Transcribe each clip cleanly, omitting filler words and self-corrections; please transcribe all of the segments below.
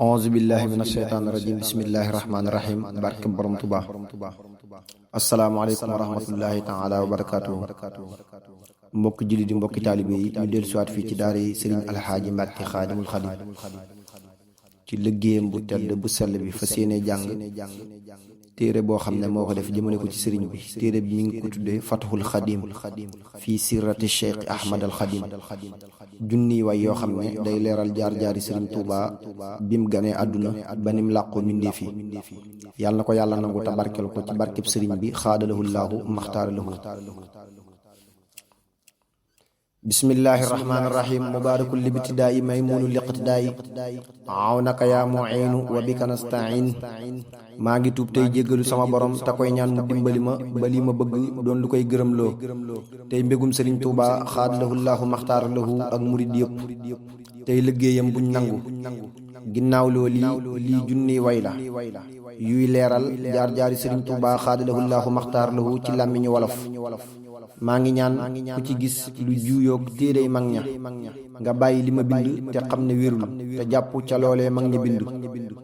auzu billahi min asheytaani rajim bismillahi rahmaani rahim barke borom Tuubaa asalaamaaleykum wa rahmatullahi taala wa barakatuhu mbokki julli di mbokki taalibe yi ñu dellu siwaat fii ci daara yi sëriñ alxaaji Mbàkke xaadimul xadim ci liggéeyam bu tedd bu sell bi fas yéene jàng téere boo xam ne moo ko def jëmale ko ci sëriñ bi téere bi mi ngi ko tuddee Fathul Xadim fii sirati Cheikh Ahmad al Xadim junniy way yoo xam ne day leeral jaar-jaari sëriñ Tuuba bim ganee àdduna ba nim làqoo mbindeef yi yàlla na ko yàlla nangu te barkel ko ci barkeb sëriñ bi xaadalahu llaahu maxtaaralahu bismillahi rahmaani rahim mubaarakul libtidaa'i maymuunu liqtidaa'i awnaka yaa mu'iinu wa bika nastain maa ngi tuub tey jéggalu sama borom te koy ñaan mu dimbali ma ba li ma bëgg doon lu koy gërëm loo tey mbégum sëriñ Tuuba xaadalahu llaahu maxtaaralahu ak murid yëpp tey liggéeyam buñ nangu ginnaaw loo lii junniy way la yuy leeral jaar-jaari sëriñ Tuuba xaadalahu llaahu maxtaaralahu ci làmmiñu wolof maa ngi ñaan ku ci gis lu juuyoog téerey mag ña nga bàyyi li ma bind te xam ne wérul te jàpp ca loolee mag ña bind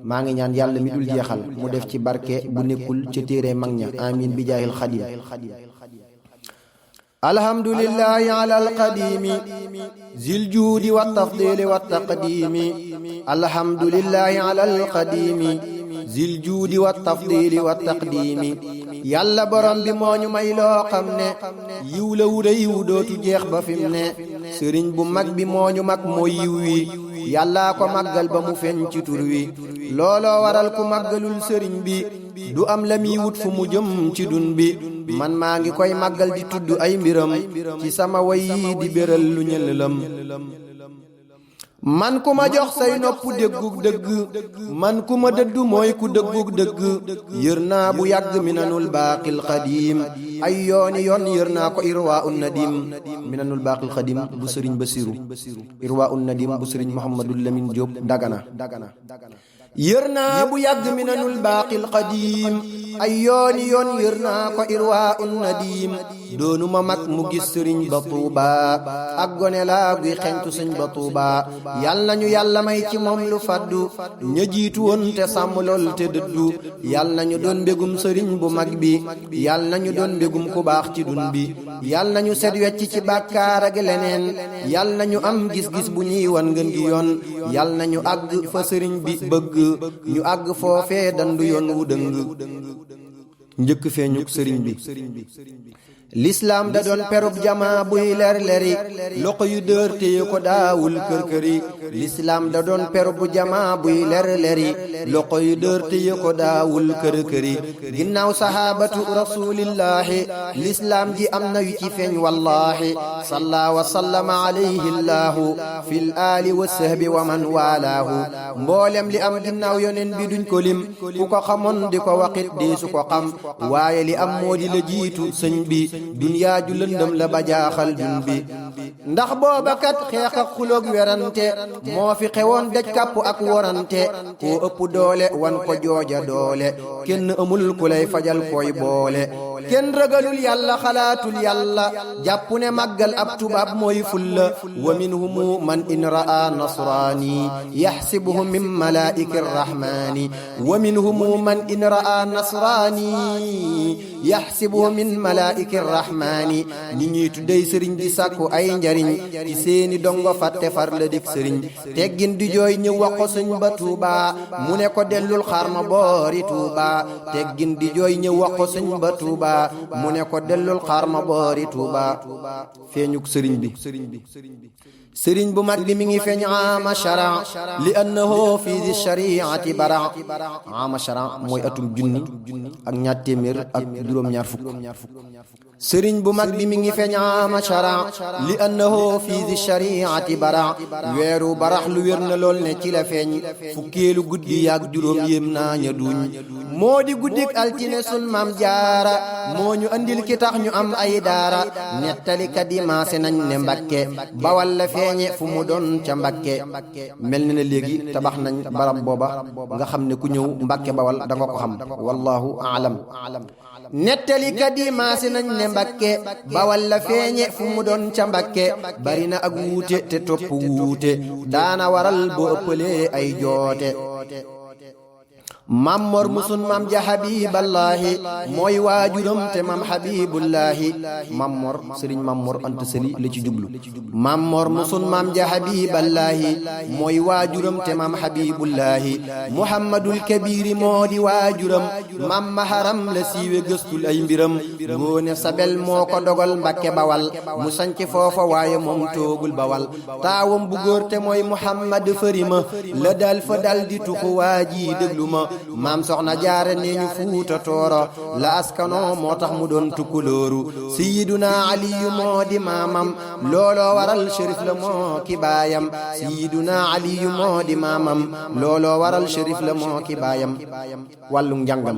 maa ngi ñaan yàlla mi dul jeexal mu def ci barke bu nekkul ca téerey mag ña amin bi jaahil xadim alhamdulillahi ala alqadimi zil juudi wa tafdili wa taqdimi alhamdulillahi ala alqadimi zil juudi wa tafdili wa taqdimi yàlla borom bi moo ñu may loo xam ne yiw la wuda yiw dootu jeex ba fim ne sëriñ bu mag bi moo ñu mag mooy yiw wi yàllaa ko màggal ba mu feeñ ci tur wi looloo waral ku màggalul sëriñ bi du am la muy wut fu mu jëm ci dun bi man maa ngi koy màggal di tudd ay mbiram ci sama way yi di béral lu ñëllam man ku ma jox say nopp déggug dëgg man ku ma dëddu mooy ku dëggug dëgg yër naa bu yàgg minanul baaqil xadim ay yooni yoon yër naa ko irwaa un nadim minanul baaqil xadim bu sëriñ Basiru irwaa un nadim bu sëriñ Muhammadul Lamin Jóob Dagana yër naa bu yàgg minanul baaqil xadim ay yooni yoon yër naa ko irwaa un nadim doonu ma mag mu gis sëriñ ba Tuuba ak gone laa guy xeñtu sëñ ba Tuuba yal nañu yàlla may ci moom lu faddu ña jiitu woon te sàmm lool te dëddu yal nañu doon mbégum sëriñ bu mag bi yal nañu doon mbégum ku baax ci dun bi yal nañu set wecc ci bàkkaar ak leneen yal nañu am gis-gis bu ñuy wan ngeen gi yoon yal nañu àgg fa sëriñ bi bëgg ñu àgg foofee dandu yoon wu dëng njëkk feeñuk sëriñ bi lislaam da doon perub jama buy ler leri loxo yu dër téye ko daawul kër-këri lislaam da doon perub jama buy ler leri loxo yu dër téye ko daawul kër-këri ginnaaw sahaabatu rasulillahi lislaam ji am na yu ci feeñ wallahi salla wa sallama alayhi llahu fil aali wa sahbi wa man walaahu mboolem li am ginnaaw yonen bi duñ ko lim ku ko xamoon di ko waxit di su ko xam waaye li am moo di la jiitu sëñ bi dunyaa ju lëndëm la ba jaaxal dun bi ndax booba kat xeex ak xuloog werante moo fi xewoon daj kàpp ak worante koo ëpp doole wan ko jooja doole kenn amul ku lay fajal koy boole kenn ragalul yàlla xalaatul yàlla jàpp ne màggal ab tubaab mooy fulla wa minhumu man in ra'a nasraani yaxsibuhu min malaa'iki rrahmaani wa minhumu man in ra'a nasraani yaxsibuhu min malaa'iki rrahmaani ñi ñuy tuddey sëriñ di sàkku ay njariñ ci seeni dongo fàtte far la dik sëriñ teggin di jooy ñëw wax ko sëñ ba Tuuba mu ne ko dellul xaar ma boori Tuuba teggin di jooy ñëw wax ko sëñ ba Tuuba mu ne ko dellul xaar ma boori Tuuba feeñuk sëriñ bi sëriñ bu mag bi mi ngi feeñ ama sharan li annahu fi di shariati bara ama sharan mooy atum junni ak ñaar téeméer ak juróom-ñaar fukk sëriñ bu mag bi mi ngi feeñ ama sharan li annahu fi di shariati bara weeru barax lu wér na lool ne ci la feeñ fukkeelu guddi yaag juróom yéem naa ña duñ moo di guddik altine sun maam jaara moo ñu andil ki tax ñu am ay daara nettalikat yi maase nañ ne Mbakke Bawal la feeñe fu mu doon ca Mbakke mel na ne léegi tabax nañ barab booba nga xam ne ku ñëw Mbakke Bawal da nga ko xam wallahu aalam nettalikat yi maase nañ ne Mbakke Bawal la feeñe fu mu doon ca Mbakke bari na ak wuute te topp wuute daana waral boo ëppalee ay joote Mamor musun mam ja Habiballahi mooy waajuram te mam Habibullahi Mamor Sëriñ Mamor Anta Sali la ci jublu Mamor musun mam ja Habiballahi mooy waajuram te mam Habibullahi Muhammadul Kabiri moo di waajuram mam maharam la siiwe gëstul ay mbiram Ngoone Sabel moo ko dogal Mbakke Bawal mu sanc foofa waaye moom toogul Bawal taawam bu góor te mooy Muhammad Farima la dal fa dal di tuxu waaji déglu ma maam soxna jaare nee ñu fuuta tooro la askano moo tax mu doon tukkulóoru Sayyiduna Aliyu moo di maamam looloo waral shérif la moo ki baayam Sayyiduna Aliyu moo di maamam looloo waral shérif la moo ki baayam wàllu njàngam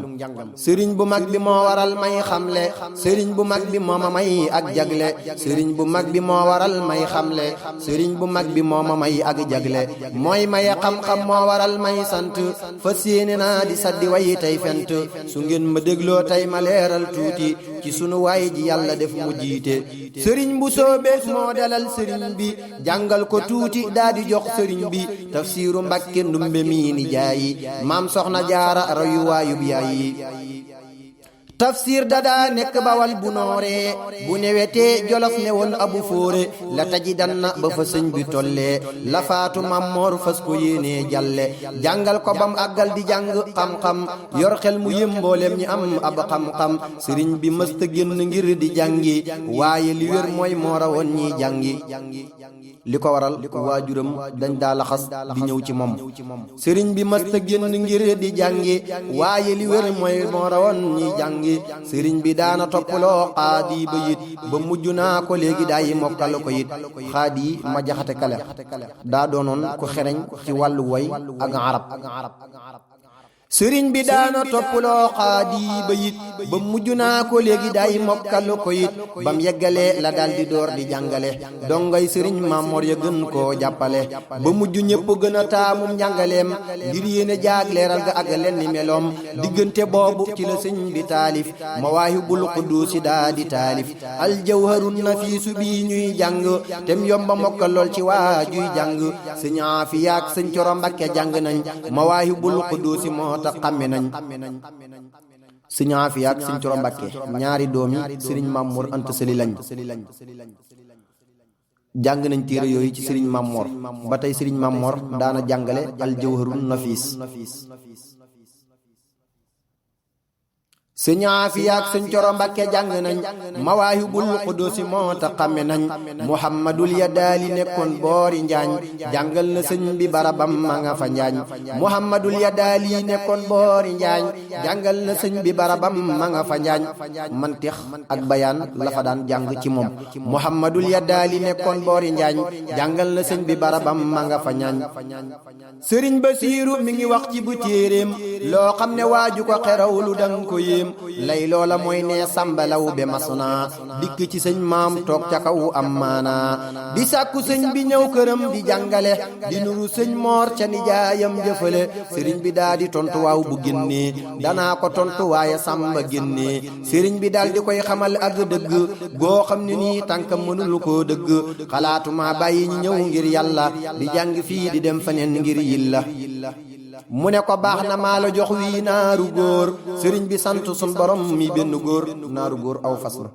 sëriñ bu mag bi moo waral may xamle sëriñ bu mag bi moo ma may ak jagle sëriñ bu mag bi moo waral may xamle sëriñ bu mag bi moo ma may ak jagle mooy maye xam-xam moo waral may sant fas yéene naa di saddi way tey fent su ngeen ma dégloo tey ma leeral tuuti ci sunu waay ji yàlla def mu jiite sëriñ bu soobees moo dalal sëriñ bi jàngal ko tuuti daa di jox sëriñ bi tafsiru Mbakke Ndumbe mii ni jaayi maam soxna jaara rayu waayub yaayi tafsir dadaa nekk Bawal bu nooree bu newetee Jolof ne woon abu fóore la tajidan na ba fa sëñ bi tollee la faatu Mamor fas ko yéenee jàlle jàngal ko bam àggal di jàng xam-xam yor xel mu yëm mbooleem ñi am ab xam-xam sëriñ bi mësta génn ngir di jàngi waaye li wér mooy moo rawoon ñi jàngi li ko waral waajuram dañ daa laxas di ñëw ci moom sëriñ bi mësta génn ngir di jàngi waaye li wér mooy moo rawoon ñi jàngi sëriñ bi daana toppaloo xaadi ba yit ba mujj naa ko léegi daa yi mokkal ko yit xaadi ma jaxate kale daa doonoon ku xereñ ci wàllu woy ak arab sëriñ bi daana toppaloo xaadi ba yit ba mujj naa ko léegi day mokkal ko yit bam yeggalee la dal di door di jàngale dongay sëriñ Mamor ya gën koo jàppale ba mujj ñépp gën a taamum njàngaleem ngir yéene jaag leeral ga ak lenni meloom diggante boobu ci la sëñ bi taalif Mawaahibul Quddus daa di taalif aljawharun nafiisu bi ñuy jàng tem yomba mokkal lool ci waajuy jàng sëñ Aafiya ak sëñ Coro Mbakke jàng nañ Mawaahibul Quddus moo tax xamme nañ sëñ Aafiya ak sëñ Coro Mbakke ñaari doomi sëriñ Mamor Anta Sali lañ jàng nañ téere yooyu ci sëriñ Mamor ba tey sëriñ Mamor daana jàngale aljawharun nafiis sëñ Aafiya ak sëñ Coro Mbakke jàng nañ Mawaahibul Quddus moo tax xamme nañ Muhammadul Yadaali nekkoon boori Njaañ jàngal na sëñ bi barabam ma nga fa Njaañ Muhammadul Yadaali nekkoon boori Njaañ jàngal na sëñ bi barabam ma nga fa Njaañ mantix ak bayaan la fa daan jàng ci moom Muhammadul Yadaali nekkoon boori Njaañ jàngal na sëñ bi barabam ma nga fa Njaañ sëriñ Basiiru mi ngi wax ci bu téeréem loo xam ne waaju ko xerawlu dang ko yéem lay loola mooy ne sàmbalaw be masuna dikk ci sëñ maam toog ca kaw am maana di sàkku sëñ bi ñëw këram di jàngale di nuru sëñ moor ca nijaayam jëfale sëriñ bi daa di tontu waaw bu génnee danaa ko tontu waaye sàmba génnee sëriñ bi daal di koy xamal ak dëgg goo xam ne nii tànkam mënul koo dëgg xalaatuma bàyyi ñi ñëw ngir yàlla di jàng fii di dem feneen ngir yilla mu ne ko baax na maa la jox wii naaru góor sëriñ bi sant sun borom mi benn góor naaru góor aw fas la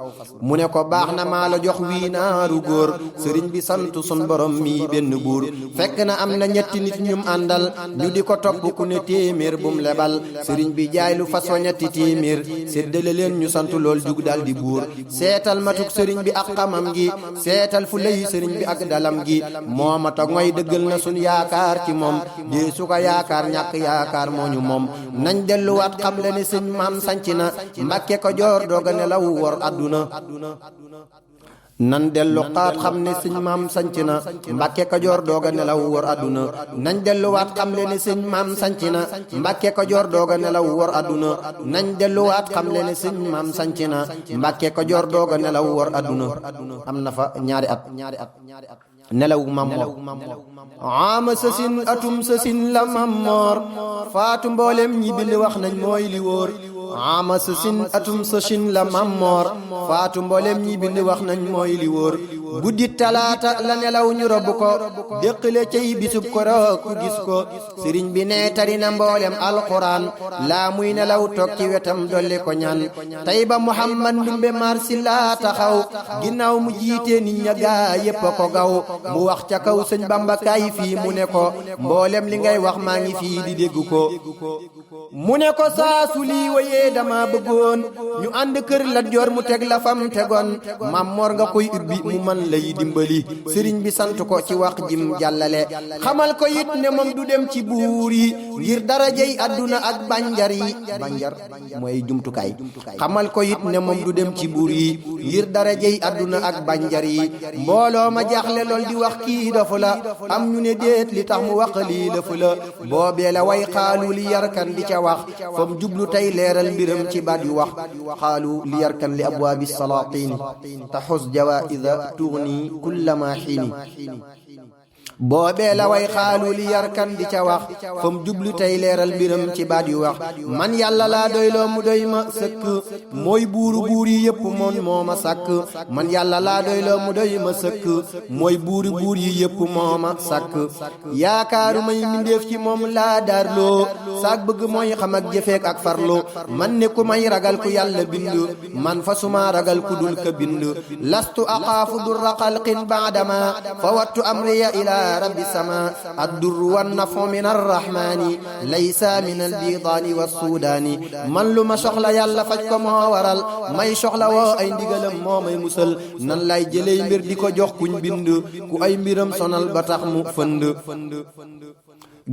mu ne ko baax na maa la jox wii naaru góor sëriñ bi sant sun borom mi benn buur fekk na am na ñetti nit ñum àndal ñu di ko topp ku ne téeméer bum lebal sëriñ bi jaay lu fas wa ñetti téeméer séddale leen ñu sant lool jug dal di buur seetal matuk sëriñ bi ak xamam gi seetal fu lay sëriñ bi ak dalam gi mooma ta ngoy dëggal na sun yaakaar ci moom dee su ko yaakaar ñàkk yaakaar moo ñu moom nañ delluwaat xam le ne sëñ maam sanc na Mbàkke Kajoor dooga nelaw wor àdduna nan dellu xaat xam ne sëñ maam sanc na Mbàkke Kajoor dooga nelaw wor àdduna nañ delluwaat xam le ne sëñ maam sanc na Mbàkke Kajoor dooga nelaw wor àdduna nañ delluwaat xam le ne sëñ maam sanc na Mbàkke Kajoor dooga nelaw wor àdduna am na fa ñaari at nelaw Mamor ama sasin atum sasin la Mamor faatu mboolem ñi bind wax nañ mooy li wóor ama sasin atum sasin la Mammoor faatu mboolem ñi bind wax nañ mooy li wóor guddi talaata la nelaw ñu robb ko déqale cey bisub koro ku gis ko sëriñ bi ne tari na mboolem alquran laa muy nelaw toog ci wetam dolli ko ñaan tey ba Muhammad Ndumbe marsi laa taxaw ginnaaw mu jiite nit ña gaa yépp ko gaw mu wax ca kaw sëñ Bamba kaay fii mu ne ko mboolem li ngay wax maa ngi fii di dégg ko mu ne ko saa su lii wayee dama bëggoon ñu ànd kër Lat Joor mu teg la fam tegoon Mammoor nga koy ubbi mu man lay dimbali sëriñ bi sant ko ci wax jim jàllale xamal ko it ne moom du dem ci buur yi ngir darajey àdduna ak banjar yi banjar mooy jumtukaay xamal ko it ne moom du dem ci buur yi ngir darajey àdduna ak banjar yi mbooloo ma jaaxle lool di wax kii dafa la am ñu ne déet li tax mu wax lii dafa la boobee la way xaalu li yarkan di ca wax fam jublu tey leeral mbiram ci baat yu wax xaalu li yarkan li abwaabi salaatini taxus jawaïda tugni kullama xiini boobee la way xaalu li yarkan di ca wax fam jublu tey leeral mbiram ci baat yu wax man yàlla laa doyloo mu doy ma sëkk mooy buuru buur yi yëpp moom moo ma sàkk man yàlla laa doyloo mu doy ma sëkk mooy buuru buur yi yëpp moo ma sàkk yaakaaru may mindeef ci moom laa daarloo saak bëgg mooy xam ak jëfeek ak farlu man ne ku may ragal ku yàlla bind man fa suma ragal ku dul ka bind lastu aqaafu durra xalqin baadama fa wattu amriya ila rabbi sama addur wan nafu min arrahmani laysa min albidaani wassudaani man lu ma soxla yàlla faj ko moo waral may soxla woo ay ndigalam moo may musal nan lay jëley mbir di ko jox kuñ bind ku ay mbiram sonal ba tax mu fënd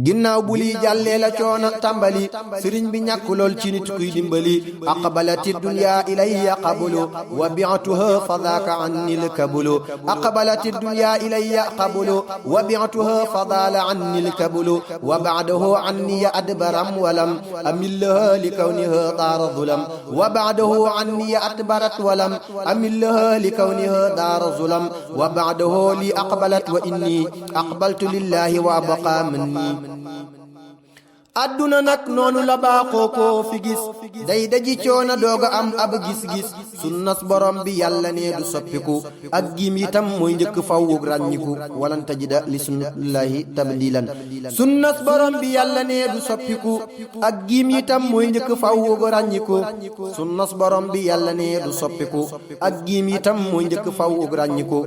ginnaaw bu lii jàllee la coona tàmbali sëriñ bi ñàkk lool ci nit kuy dimbali aqbalati dunya ilayya qabulu wa bi'tuha fadaaka anni lkabulu aqbalati dunya ilayya qabulu wa bi'tuha fadala anni lkabulu wa ba'dahu anni adbaram walam amillaha likawniha daara zulam wa ba'dahu anni adbarat walam amillaha likawniha daara zulam wa ba'dahu li aqbalat wa inni aqbaltu lillahi wa abqa minni adduna nag noonu la baaxoo koo fi gis day daji coona dooga am ab gis-gis sunnas borom bi yàlla nee du soppiku ak giim itam mooy njëkk fawwug ràññiku walan tajida li sunnatillahi tabdilan sunnas borom bi yàlla nee du soppiku ak giim itam mooy njëkk fawwug ràññiku sunnas borom bi yàlla nee du soppiku ak giim itam mooy njëkk fawwug ràññiku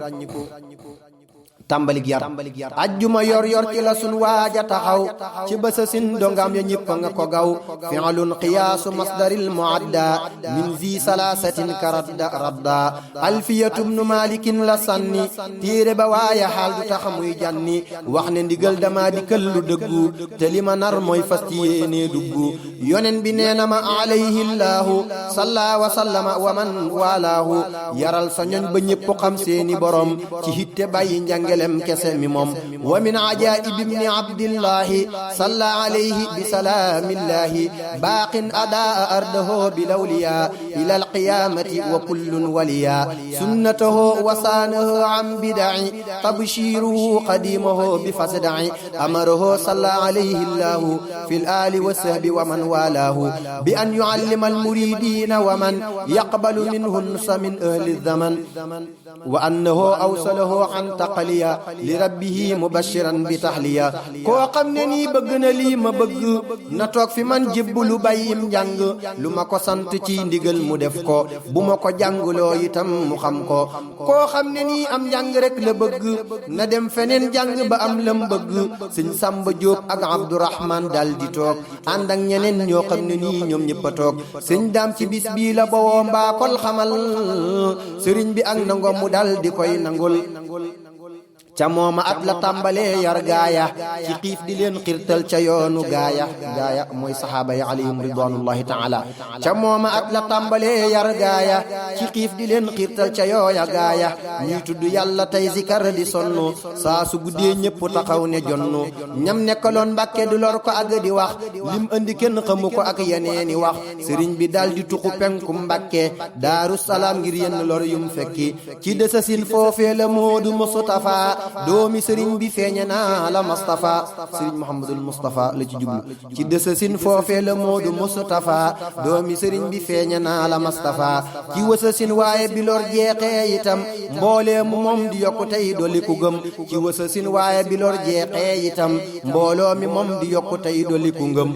tàmbalik yar ajjuma yor yor ci la sun waaja taxaw ci bësa sin dongam ya ñëpp nga ko gaw fi'lun qiyaasu masdaril muadda min zi salaasatin karadda radda alfiyatum nu malikin la sanni téere ba waaye xaal du tax muy janni wax ne ndigal dama di këllu dëggu te li ma nar mooy fas ci yéenee duggu yonen bi nee na ma alayhi llaahu salla wa sallama wa man walaahu yaral sa ñoñ ba ñëpp xam seeni borom ci hitte bàyyi njànge lem kese mi moom wa min ajaaib ibni abdillahi salla alayhi bi salaamillahi baaqin adaa ardahu bilawliya ila alqiyamati wa kullun waliya sunnatahu wa saanahu an bidaci tabshiruhu qadimahu bi fasdaci amarahu salla alayhi llahu fi al-aali wa sahbi wa man walaahu bi an yuallima almuridina wa man yaqbalu minhu nusa min ahli zaman wa annahu awsalahu an taqaliya li rabbihi mubashiran bi tahliya koo xam ne nii bëgg na lii ma bëgg na toog fi man jébbalu bàyyim njàng lu ma ko sant ci ndigal mu def ko bu ma ko jàngloo itam mu xam ko koo xam ne nii am njàng rek la bëgg na dem feneen jàng ba am lam bëgg sëñ Samba Diop ak Abdourahman dal di toog ànd ak ñeneen ñoo xam ne nii ñoom ñëpp a toog sëñ daam ci bis bii la bawoo mbaakol xamal sëriñ bi ak nangom mu dal di koy nangul ca mooma at la tàmbalee yar gaaya ci xiif di leen xirtal ca yoonu gaaya mooy saxaaba yi alayhim ridwanullahi taala ca mooma at la tàmbalee yar gaaya ci xiif di leen xirtal ca yooya gaaya ñuy tudd yàlla tey zikar di sonnu saa su guddee ñëpp taxaw ne jonnu ñam nekkaloon mbàkke du lor ko ak di wax lim andi kenn xamu ko ak yeneeni wax sëriñ bi dal di tuxu penku mbàkke daaru salaam ngir yenn lor yum fekki ci dësasin foofee la Moodu Mustafa doomi sëriñ bi feeñe naa la Mustafa sëriñ Muhammadul Mustafa la ci jublu ci dësasin foofee la Moodu Mustafa doomi sëriñ bi feeñe naa la Mustafa ci wësasin waaye bi lor jeexee itam mboolee mu moom di yokku tey dolli ku gëm ci wësasin waaye bi lor jeexee itam mbooloo mi moom di yokku tey dolli ku ngëm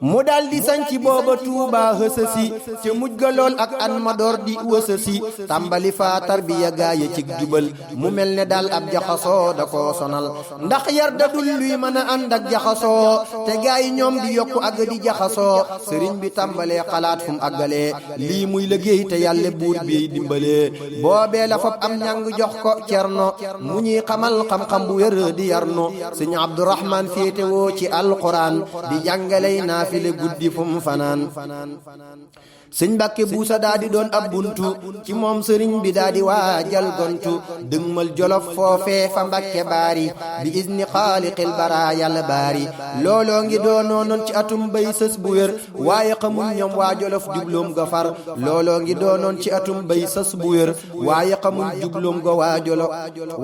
mu daldi sanci booba Tuuba hësësi ca mujj ga lool ak an ma door di wësësi tàmbali faa tarbiya gaaya cig jubal mu mel ne daal ab jaxasoo da koo sonal ndax yar da dul luy mën a ànd ak jaxasoo te gaay ñoom di yokku ak di jaxasoo sëriñ bi tàmbalee xalaat fu mu àggalee lii muy liggéey te yàlla buur bi dimbalee boobee la fop am ñang jox ko cerno mu ñuy xamal xam-xam bu wér di yarno sëñ Abdourahman féetewoo ci alquran di jàngaley naa fi le guddi fu mu fanaan sëñ Mbàkke Buusa daa di doon ab buntu ci moom sëriñ bi daa di waajal gontu dëgmal Jolof foofee fa Mbàkke baari bi izni xaaliqil bara yàlla baari looloo ngi doonoonoon ci atum bay sës bu wér waaye xamuñ ñoom waa Jolof jubloom ga far looloo ngi doonoon ci atum bay sës bu wér waaye xamuñ jubloom ga waa Jolof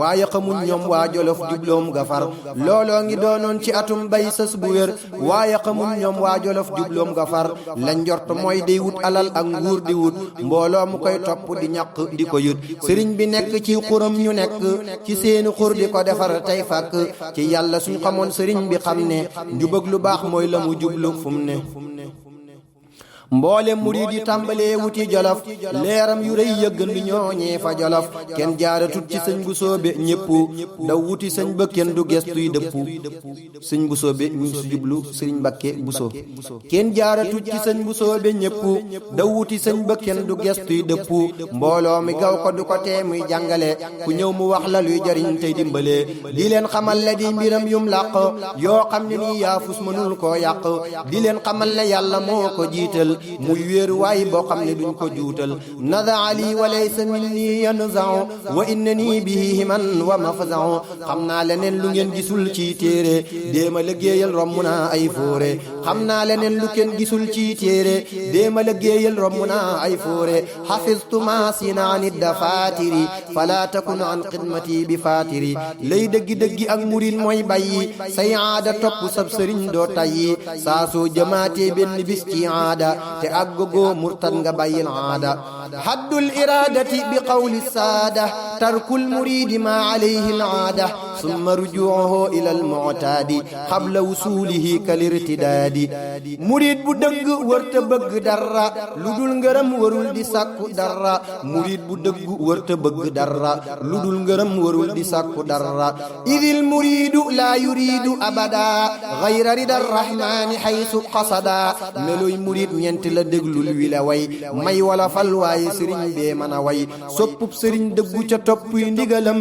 waaye xamuñ ñoom waa Jolof jubloom ga far looloo ngi doonoon ci atum bay sës bu wér waaye xamuñ ñoom waa Jolof jubloom ga far lañ njort mooy day wut alal ak nguur di wut mbooloo mu koy topp di ñaq di ko yut sëriñ bi nekk ci xuram ñu nekk ci seeni xur di ko defar tey fàkk ci yàlla suñ xamoon sëriñ bi xam ne njubag lu baax mooy la mu jublu fu mu ne mboolem murid yi tàmbalee wuti Jolof leeram yu rëy yëggandu ñooñee fa Jolof kenn jaaratut ci sëñ bu soobe ñëpp daw wuti sëñ ba kenn du gestuy dëpp sëñ bu soobe ñu ngi si jublu sëriñ Mbàkke Buso kenn jaaratut ci sëñ bu soobe ñëpp daw wuti sëñ ba kenn du gestuy dëpp mbooloo mi gaw ko du ko tee muy jàngale ku ñëw mu wax la luy jariñ tey dimbale di leen xamal le di mbiram yum làq yoo xam ne nii yaafus mënul koo yàq di leen xamal le yàlla moo ko jiital muy wéeru waay boo xam ne duñ ko juutal nada ali wa laysa minni yanza'u wa innani bihi himan wa mafza'u xam naa leneen lu ngeen gisul ci téere déema liggéeyal romb naa ay fóore xam naa leneen lu kenn gisul ci téere déema liggéeyal romb naa ay fóore hafiztu ma sinaani dafatiri fala takun an xidmati bi fatiri lay dëggi-dëggi ak murid mooy bàyyi say aada topp sab sëriñ doo tayyi saa soo jëmaatee benn bis ci aada te àggagoo murtad nga bàyyil aada haddul iradati bi qawli saada tarkul muridi ma alayhi al aada summa rujuuhu ila al mu'taadi qabla wusulihi kal irtidaadi murid bu dëgg wërta bëgg dara lu dul ngërëm warul di sàkku dara murid bu dëgg wërta bëgg dara lu dul ngërëm warul di sàkku dara idil muridu la yuridu abada ghayra rida rahmani haythu qasada meloy murid ñeent la déglul wi la way may wala fal waaye sëriñ bee mën a way soppub sëriñ dëggu ca topp yi ndigalam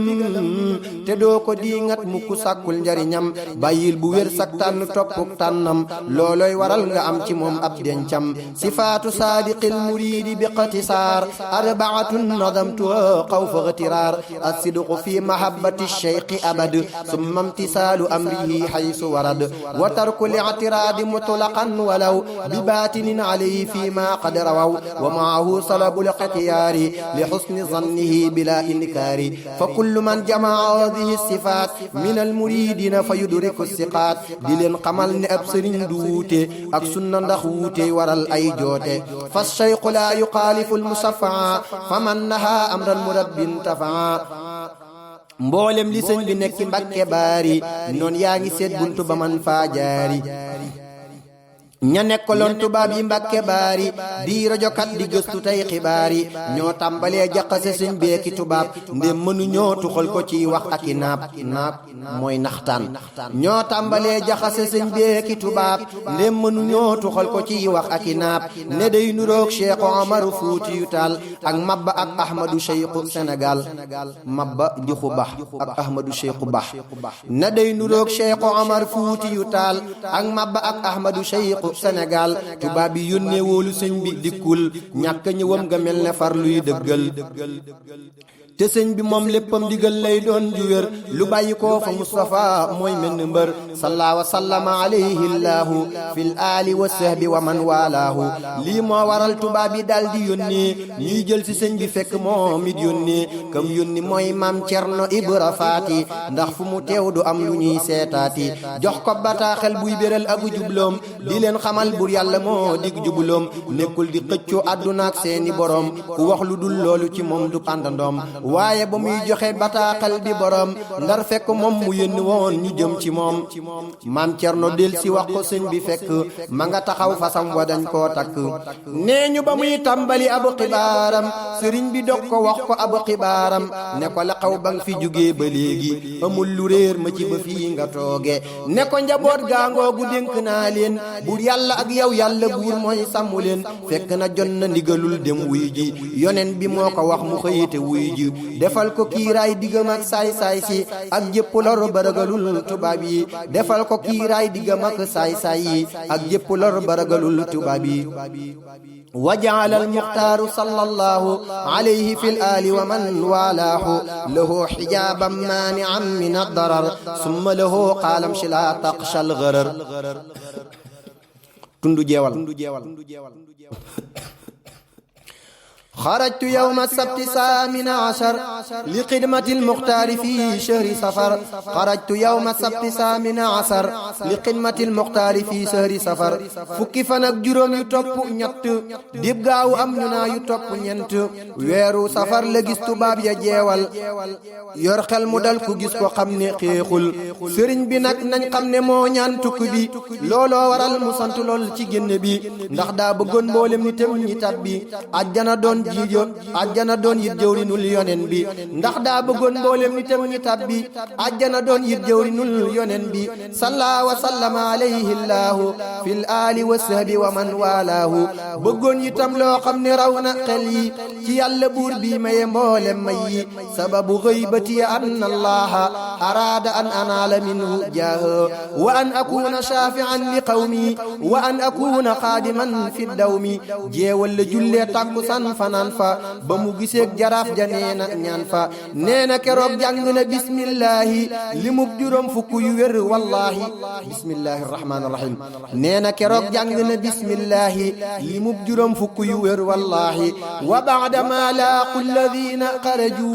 te doo ko diingat mukk sàkkul njariñam bàyyil bu wér sak tànn toppuk tànnam looloy waral nga am ci moom ab dencam sifaatu saadiqil muridi bi iqtisaar arbaatun nadamtuha xawfa ixtiraar as-sidqu fi mahabbati cheikhi abad summa imtisaalu amrihi haysu warad wa tarku li'tiraadi mutlaqan walaw bi baatinin alayhi fi ma qad rawaw wa maahu salabul ixtiyaari li xusni zannihi bila inkaari fa kullu man jamaa hadihi sifaat min al muridina fa yudriku siqaat di leen xamal ne ab sëriñ du wuute ak sunna ndax wuute waral ay joote fa cheikhu la yuxaalifu al musafaa fa man naha amran murabbin tafaa mboolem li sëñ bi nekk Mbàkke baari noon yaa ngi seet buntu ba man faa jaari ña nekkaloon tubaab yi Mbàkke baari di rajokat di gëstu tey xibaar yi ñoo tàmbalee jaxase sëñ beeki tubaab ndem mënu ñoo tuxal ko ci wax ak i naab mooy naxtaan ñoo tàmbalee jaxase sëñ beeki tubaab ndem mënu ñoo tuxal ko ci wax ak i naab ne day nuroog Cheikh Omar Fuuti yu Taal ak Mabba ak Ahmadou Cheikhu Sénégal Mabba Dixu Bax ak Ahmadou Cheikhu Bax ne day nuroog Cheikh Omar Fuuti yu Taal ak Mabba ak Ahmadou Cheikhu Sénégal tubaab yi yónnee wóolu sëñ bi dikkul ñàkk ñëwam nga mel ne far luy dëggal te sëñ bi moom léppam digal lay doon ju wér lu bàyyi koo fa Mustafa mooy menn mbër salla wa sallama alayhi llaahu fil aali wa sahbi wa man walaahu lii moo waral tubaab yi daal di yónnee ñuy jël ci sëñ bi fekk moom it yónnee kam yónni mooy maam Cerno Ibra Faati ndax fu mu teew du am lu ñuy seetaati jox ko bataaxel buy béral abu jubloom di leen xamal bur yàlla moo dig jubloom nekkul di xëccoo àdduna ak seeni borom ku wax lu dul loolu ci moom du àndandoom waaye ba muy joxe bataaxal bi borom ndar fekk moom mu yónni woon ñu jëm ci moom maam Cerno del si wax ko sëñ bi fekk ma nga taxaw fasam wa dañ koo takk nee ñu ba muy tàmbali abu xibaaram sëriñ bi dog ko wax ko abu xibaaram ne ko la xaw ba nga fi jógee ba léegi amul lu réer ma ci ba fii nga tooge ne ko njaboot gaangoogu dénk naa leen buur yàlla ak yow yàlla buur mooy sàmmu leen fekk na jot na ndigalul dem wuy ji yonen bi moo ko wax mu xëyite wuy ji defal ko kiiraay diggam ak saay-saay si ak jëpp lor baragalul tubaab yi defal ko kiiraay diggam ak saay-saay yi ak jëpp lor baragalul tubaab yi wa ja'ala al-muxtaaru sallallahu alayhi fil aali wa man walaahu lahu xijaaban maani'an min ad-darar summa lahu qaala mshi laa taqsha al-gharar tundu jeewal خرجت يوم السبت 18 لخدمة المختار في شهر صفر خرجت يوم السبت 18 لخدمة المختار في شهر صفر fukki fan ak juróom yu topp ñett dib gaaw am ñu naa yu topp ñent weeru safar la gis tubaab ya jeewal yor xel mu dal ku gis ko xam ne xeexul sëriñ bi nag nañ xam ne moo ñaan tukki bi looloo waral mu sant lool ci génn bi ndax daa bëggoon mboolem nitam ñi tabbi àjjana doon jiijo àjjana doon yit jëwrinul yonen bi ndax daa bëggoon mboolem nitam ñi tabbi àjjana doon yit jëwrinul yonen bi salla wa sallama alayhi llaahu fil aali wa sahbi wa man walaahu bëggoon itam loo xam ne raw na xel yi ci yàlla buur bi maye mboolem may yi sababu ghaybati anna allaha araada an anaala minhu jaaha wa an akuna shafi'an li qawmi wa an akuna xaadiman fi dawmi jeewal la jullee takkusan fanaan fa ba mu giseeg jaraaf ja neena ñaan fa neena keroog jàng na bismillahi li mu juróom fukk yu wér wallahi bismillahi rahmaani rahim neena keroog jàng na bismillahi li mu juróom fukk yu wér wallahi wa ba'da ma laaqu alladhina xaraju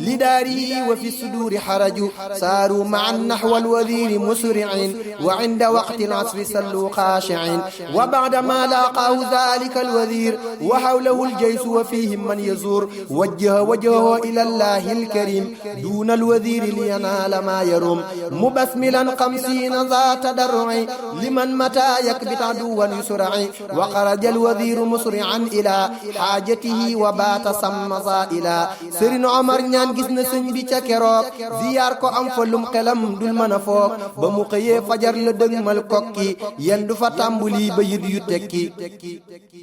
li daari wa fi suduri xaraju saaru ma'a nahwa alwadhiri musri'in wa 'inda waqti al-'asri sallu khashi'in wa ba'da ma laaqahu dhalika alwadhir wa hawlahu aljaysu wa fihim man yazur wajjaha wajhahu ila allahi alkarim duna alwadhiri liyanala ma yarum mubasmilan 50 za tadarru'i liman mata yakbit aduwan yusra'i wa kharaja alwadhiru musri'an ila hajatihi wa bata samma zaila Serigne Omar ñaan gis na sëñ bi ca keroog ziyaar ko am fa lum xelam dul mën a foog ba mu xëyee fajar la dëgmal kokki yendu fa tàmbuli bayit yu tekki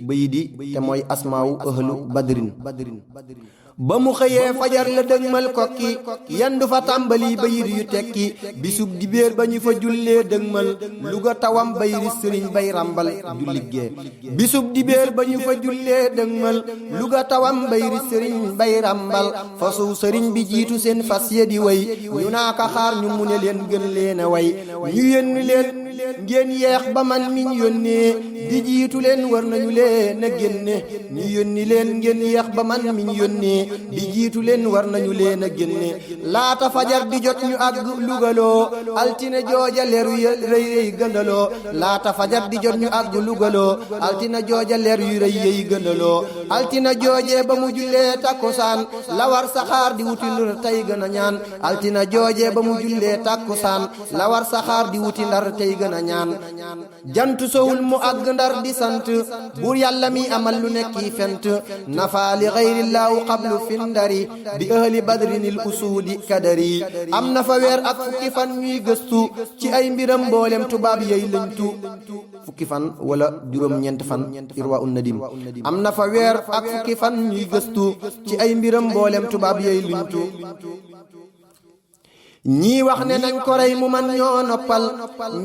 bayidi te mooy asmaawu ahlu badrin ba mu xëyee fajar la dëgmal kokki yendu fa tàmbali bayit yu tekki bisub dibéer ba ñu fa jullee dëgmal luga tawam bayri sëriñ bay rambal julliggee bisub dibéer ba ñu fa jullee dëgmal luga tawam bayri sëriñ bay rambal fasu sëriñ bi jiitu seen fas ya di way ñu naa ka xaar ñu mu ne leen gën leen a way ñu yónni leen ngeen yeex ba man miñ yónnee di jiitu leen war nañu leen a génne ñu yónni leen ngeen yeex ba man miñ yónnee di jiitu leen war nañu leen a génne laata fajar di jot ñu àgg lugaloo altine jooja leer yu rëy rëy gëndaloo laata fajar di jot ñu àgg lugaloo altine jooja leer yu rëy rëy gëndaloo altine joojee ba mu jullee takkusaan la war saxaar di wuti ndar tey gën a ñaan altine joojee ba mu jullee takkusaan la war saxaar di wuti ndar tey gën a ñaan jant sowul mu àgg ndar di sant buur yàlla mi amal lu nekki fent nafa li xayrillaahu qablu findari bi ahli badrinil usuudi kadari am na fa weer ak fukki fan ñuy gëstu ci ay mbiram mboolem tubaab yey lëñtu fukki fan wala juróom-ñeent fan irwa un nadim am na fa weer ak fukki fan ñuy gëstu ci ay mbiram mboolem tubaab yey lëñtu ñii wax ne nañ ko rey mu man ñoo noppal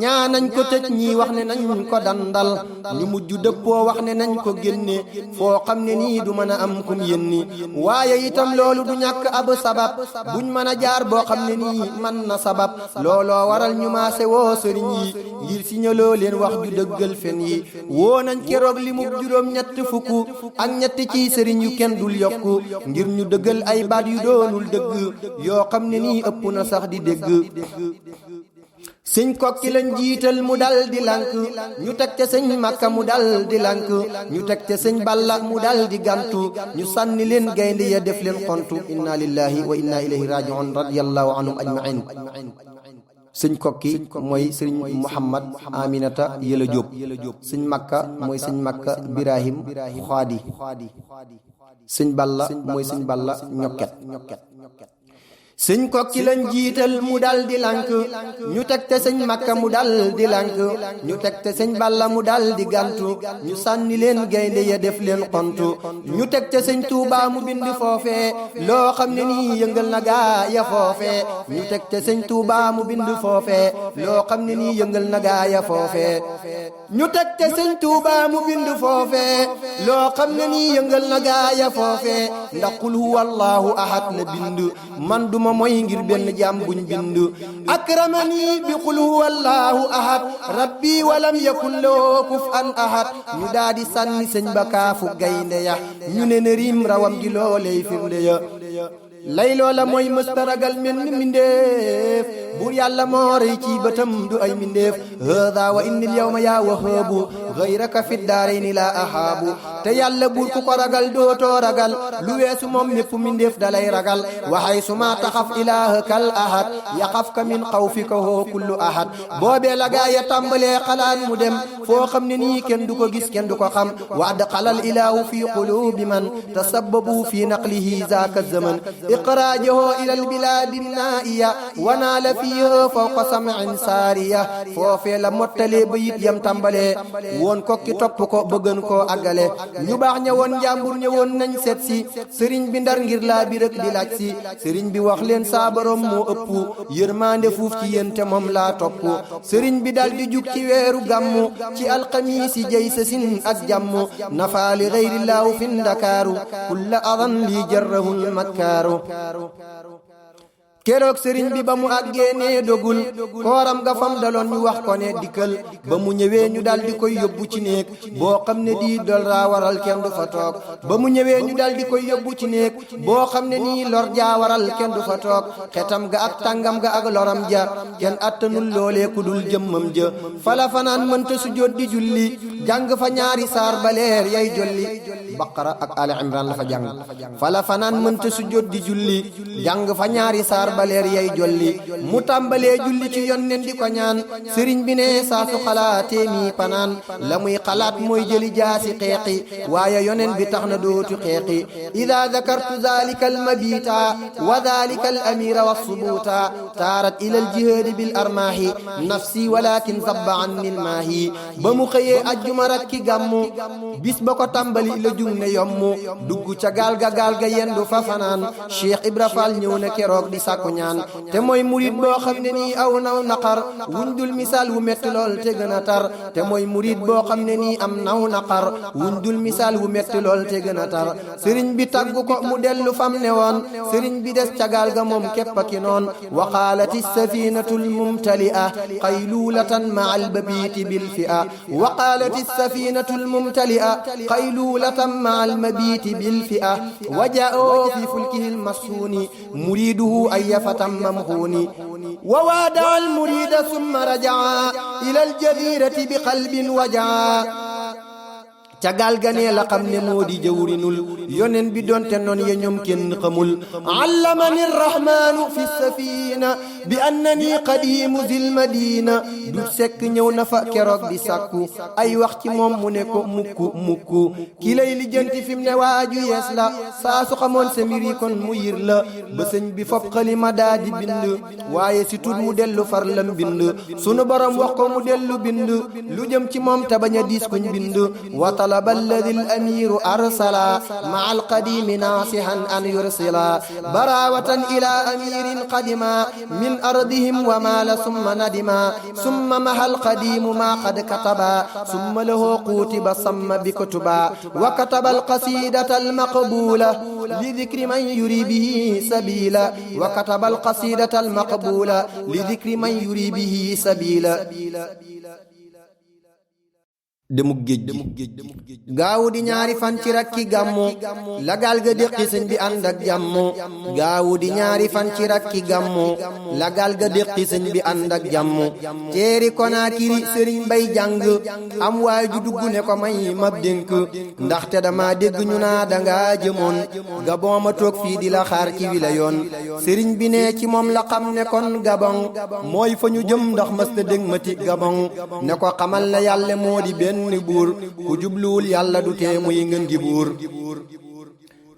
ñaa nañ ko tëj ñii wax ne nañ ko dandal ñu mujj dëppoo wax ne nañ ko génne foo xam ne nii du mën a am kum yénni waaye itam loolu du ñàkk ab sabab buñ mën a jaar boo xam ne nii man na sabab looloo waral ñu maase woo sëriñ yi ngir signaloo leen wax ju dëggal fen yi woo nañ keroog li mu juróom ñett fukk ak ñett ci sëriñ yu kenn dul yokku ngir ñu dëggal ay baat yu doonul dëgg yoo xam ne nii ëpp na sax di dégg sëñ kokki lañ jiital mu dal di lank ñu teg ca sëñ makka mu dal di lank ñu teg ca sëñ balla mu dal di gantu ñu sànni leen gaynde ya def leen xontu inna lillahi wa inna ilayhi raji'un radiyallahu anhum ajma'in sëñ kokki mooy sëñ muhammad aminata yëla jóob sëñ makka mooy sëñ makka birahim xaadi sëñ balla mooy sëñ balla ñokket sëñ kokki lañ jiital mu dal di lank ñu teg te sëñ makka mu dal di lank ñu teg te sëñ balla mu dal di gantu ñu sànni leen gaynde ya def leen xontu ñu teg te sëñ tuubaa mu bind foofee loo xam ne nii yëngal na gaa ya foofee ñu teg te sëñ tuubaa mu bind foofee loo xam ne nii yëngal na gaa ya foofee ñu teg te sëñ tuubaa mu bind foofee loo xam ne nii yëngal na gaa ya foofee ndax qul huwa allahu ahad la bind man duma mooy ngir benn jaam buñ bind akramani bi qul huwa allahu ahad rabbi walam yakun lahu kufuwan ahad ñu daa di sànni sëñ ba kaafu gaynde ya ñu ne na rim rawam gi looley firnde ya lay loola mooy mëstaragal men ni mindeef buur yàlla moo rëy ci bëtam du ay mindeef hada wa innil yawma yaa wahaabu gayraka fi daarayni laa ahaabu te yàlla buur ku ko ragal dootoo ragal lu weesu moom mépp mindeef dalay ragal waxay suma taxaf ilaahakal ahad yaxafka min xawfika hoo kullu ahad boobee la gaa ya tàmbalee xalaat mu dem foo xam ne nii kenn du ko gis kenn du ko xam wa adxalal ilaahu fi quluubi man tasabbabu fi naqlihi zaaka zaman iqraajahu ilal bilaadi naa'iya wa naala fiihaa fawqa sam'in saariya foofee la mottalee bayit yam tàmbalee woon kokki topp ko bëgën koo àggale ñu baax ñëwoon njàmbur ñëwoon nañ seet si sëriñ bi ndar ngir laa bi rek di laaj si sëriñ bi wax leen saa borom moo ëpp yërmande fuuf ci yéen te moom laa topp sëriñ bi dal di jug ci weeru gàmmu ci alxamiisi jay sa sin ak jàmm nafaali gayrillaahu fi ndakaaru kulla adan lii jarrahul makkaaru keroog sëriñ bi ba mu àggee nee dogul kooram ga fam daloon ñu wax ko ne dikkal ba mu ñëwee ñu dal di koy yóbbu ci néeg boo xam ne di dol raa waral kenn du fa toog ba mu ñëwee ñu dal di koy yóbbu ci néeg boo xam ne nii lor jaa waral kenn du fa toog xetam ga ak tàngam ga ak loram ja kenn attanul loolee ku dul jëmmam ja fala fanaan mënta sujjóot di julli jàng fa ñaari saar baleer yay jolli baqara ak ali imran la fa jàng fala fanaan mënta sujjóot di julli jàng fa ñaari saar baleer yay jolli mu tàmbalee julli ci yonnen di ko ñaan sëriñ bi ne saa su xalaatee mi panaan la muy xalaat mooy jëli jaasi xeexi waaye yonen bi tax na dootu xeexi ida dakartu zalika almabita wa dalika al amira wa subuta taarat ila al jihaadi bil armaahi nafsi walakin zabba anni al maahi ba mu xëyee ajjuma rakki gàmmu bis ba ko tàmbali la jug ne yommu dugg ca gaal ga yendu fa fanaan Cheikh Ibra Fall ñëw na keroog di sàkku ñaan te mooy murid boo xam ne nii aw naw naqar wuñ dul misaal wu metti lool te gën a tar te mooy murid boo xam ne nii am naw naqar wuñ dul misaal wu metti lool te gën a tar sëriñ bi taggu ko mu dellu fam ne woon sëriñ bi des ca gaal ga moom képp ki noon wa qaalati safinatu lmumtali'a qaylulatan maa albabiiti bilfi'a wa qaalati safinatu lmumtali'a qaylulatan maa almabiiti bilfi'a wa jaa'oo fi fulkihi lmashuuni muriduhu ay فتى ممهون ووادع المريد ثم رجع إلى الجزيرة بقلب وجع ca gaal ga nee la xam ne moo di jawrinul yonen bi donte noon ya ñoom kenn xamul allamani rrahmanu fi safina bi annani qadimu zil madina du sekk ñëw na fa keroog di sàkku ay wax ci moom mu ne ko mukku ki lay lijjanti fi mu ne waaju yees la saa su xamoon sa mbir yi kon mu yir la ba sëñ bi fop xalima daa di bind waaye si tut mu dellu far lam bind sunu borom wax ko mu dellu bind lu jëm ci moom te bañ a diis kuñ bind watala طلب الذي الأمير أرسلا مع القديم ناصحا أن يرسلا براوة إلى أمير قدما من أرضهم ومال ثم ندما ثم مها القديم ما قد كتبا ثم له كتب صم بكتبا وكتب القصيدة المقبولة لذكر من يري به سبيلا وكتب القصيدة المقبولة لذكر من يري به سبيلا demuk géej gi gaawu di ñaari fan ci rakki gàmmu la gaal ga déqi sëñ bi ànd ak jàmmu gaawu di ñaari fan ci rakki gàmmu la gaal ga déqi sëñ bi ànd ak jàmmu teeri Konaakiri sëriñ bay jàng am waay ju dugg ne ko may mab dénk ndaxte dama dégg ñu naa danga jëmoon Gabon ma toog fii di la xaar ci wi la yoon sëriñ bi ne ci moom la xam ne kon Gabon mooy fa ñu jëm ndax mës ta dégg mati Gabon ne ko xamal ne yàlla moo di benn ni buur ku jubluwul yàlla du tee muy ngeen gi buur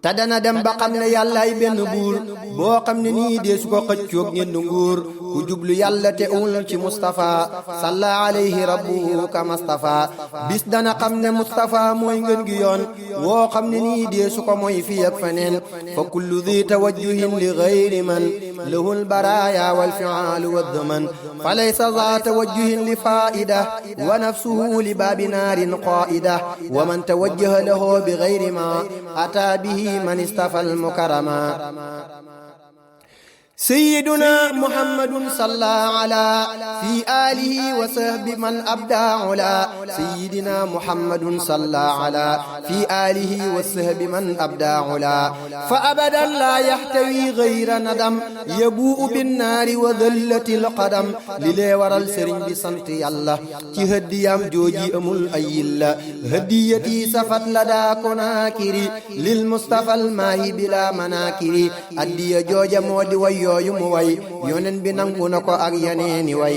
te dana dem ba xam ne yàllaay benn buur boo xam ne nii dee su ko xëccoog ngeen du nguur ku jublu yàlla te ul ci Mustafa salla alayhi rabbuhu ka Mustafa bis dana xam ne Mustafa mooy ngeen gi yoon woo xam ne nii dee su ko mooy fi ak feneen fa kullu dhi tawajjuhin li ghayri man lahu al-baraya wal fi'alu wad daman fa laysa za tawajjuhin li fa'ida wa nafsuhu li babi narin qa'ida wa man tawajjaha lahu bi ghayri ma ata bihi من استفى المكرما سيدنا محمد صلى على في آله وصحبه من أبدى علا سيدنا محمد صلى على في آله وصحبه من أبدى علا فأبدا لا يحتوي غير ندم يبوء بالنار وذلة القدم للي ورا السرين بسنت الله تهديام جوجي أمول أيلا هديتي سفت لدى كناكري للمصطفى الماهي بلا مناكري أدي جوجا مود ويو yooyu mu way yonen bi nangu na ko ak yeneeni way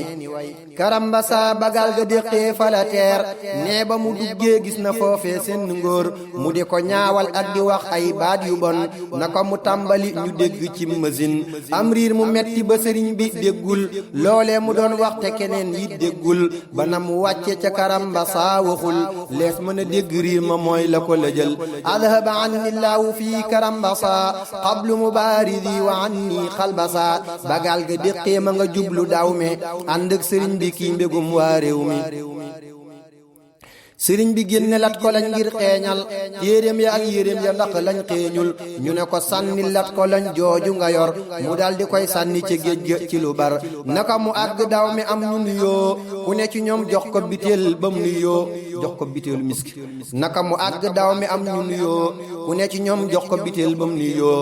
karambasa bagal ga déqee fala teer nee ba mu duggee gis na foofee seen ngóor mu di ko ñaawal ak di wax ay baat yu bon na ko mu tàmbali ñu dégg ci machine am riir mu metti ba sëriñ bi déggul loolee mu doon wax te keneen yi déggul ba na mu wàcce ca karambasa waxul lees mën a dégg riir ma mooy la ko lëjël adhaba annillahu fi karambasa qablu mubaridi wa anni xalbasa bagal ga déqee ma nga jublu daw me ànd ak sëriñ bi kii mbégum waa réew mi sëriñ bi génne lat ko lañ ngir xeeñal yéreem ya ak yéreem ya ndax lañ xeeñul ñu ne ko sànni lat ko lañ jooju nga yor mu dal di koy sànni ci géej ga ci lu bar naka mu àgg daw mi am ñu nuyoo ku ne ci ñoom jox ko bitéel ba mu nuyoo jox ko bitéelu miski naka mu àgg daw mi am ñu nuyoo ku ne ci ñoom jox ko bitéel ba mu nuyoo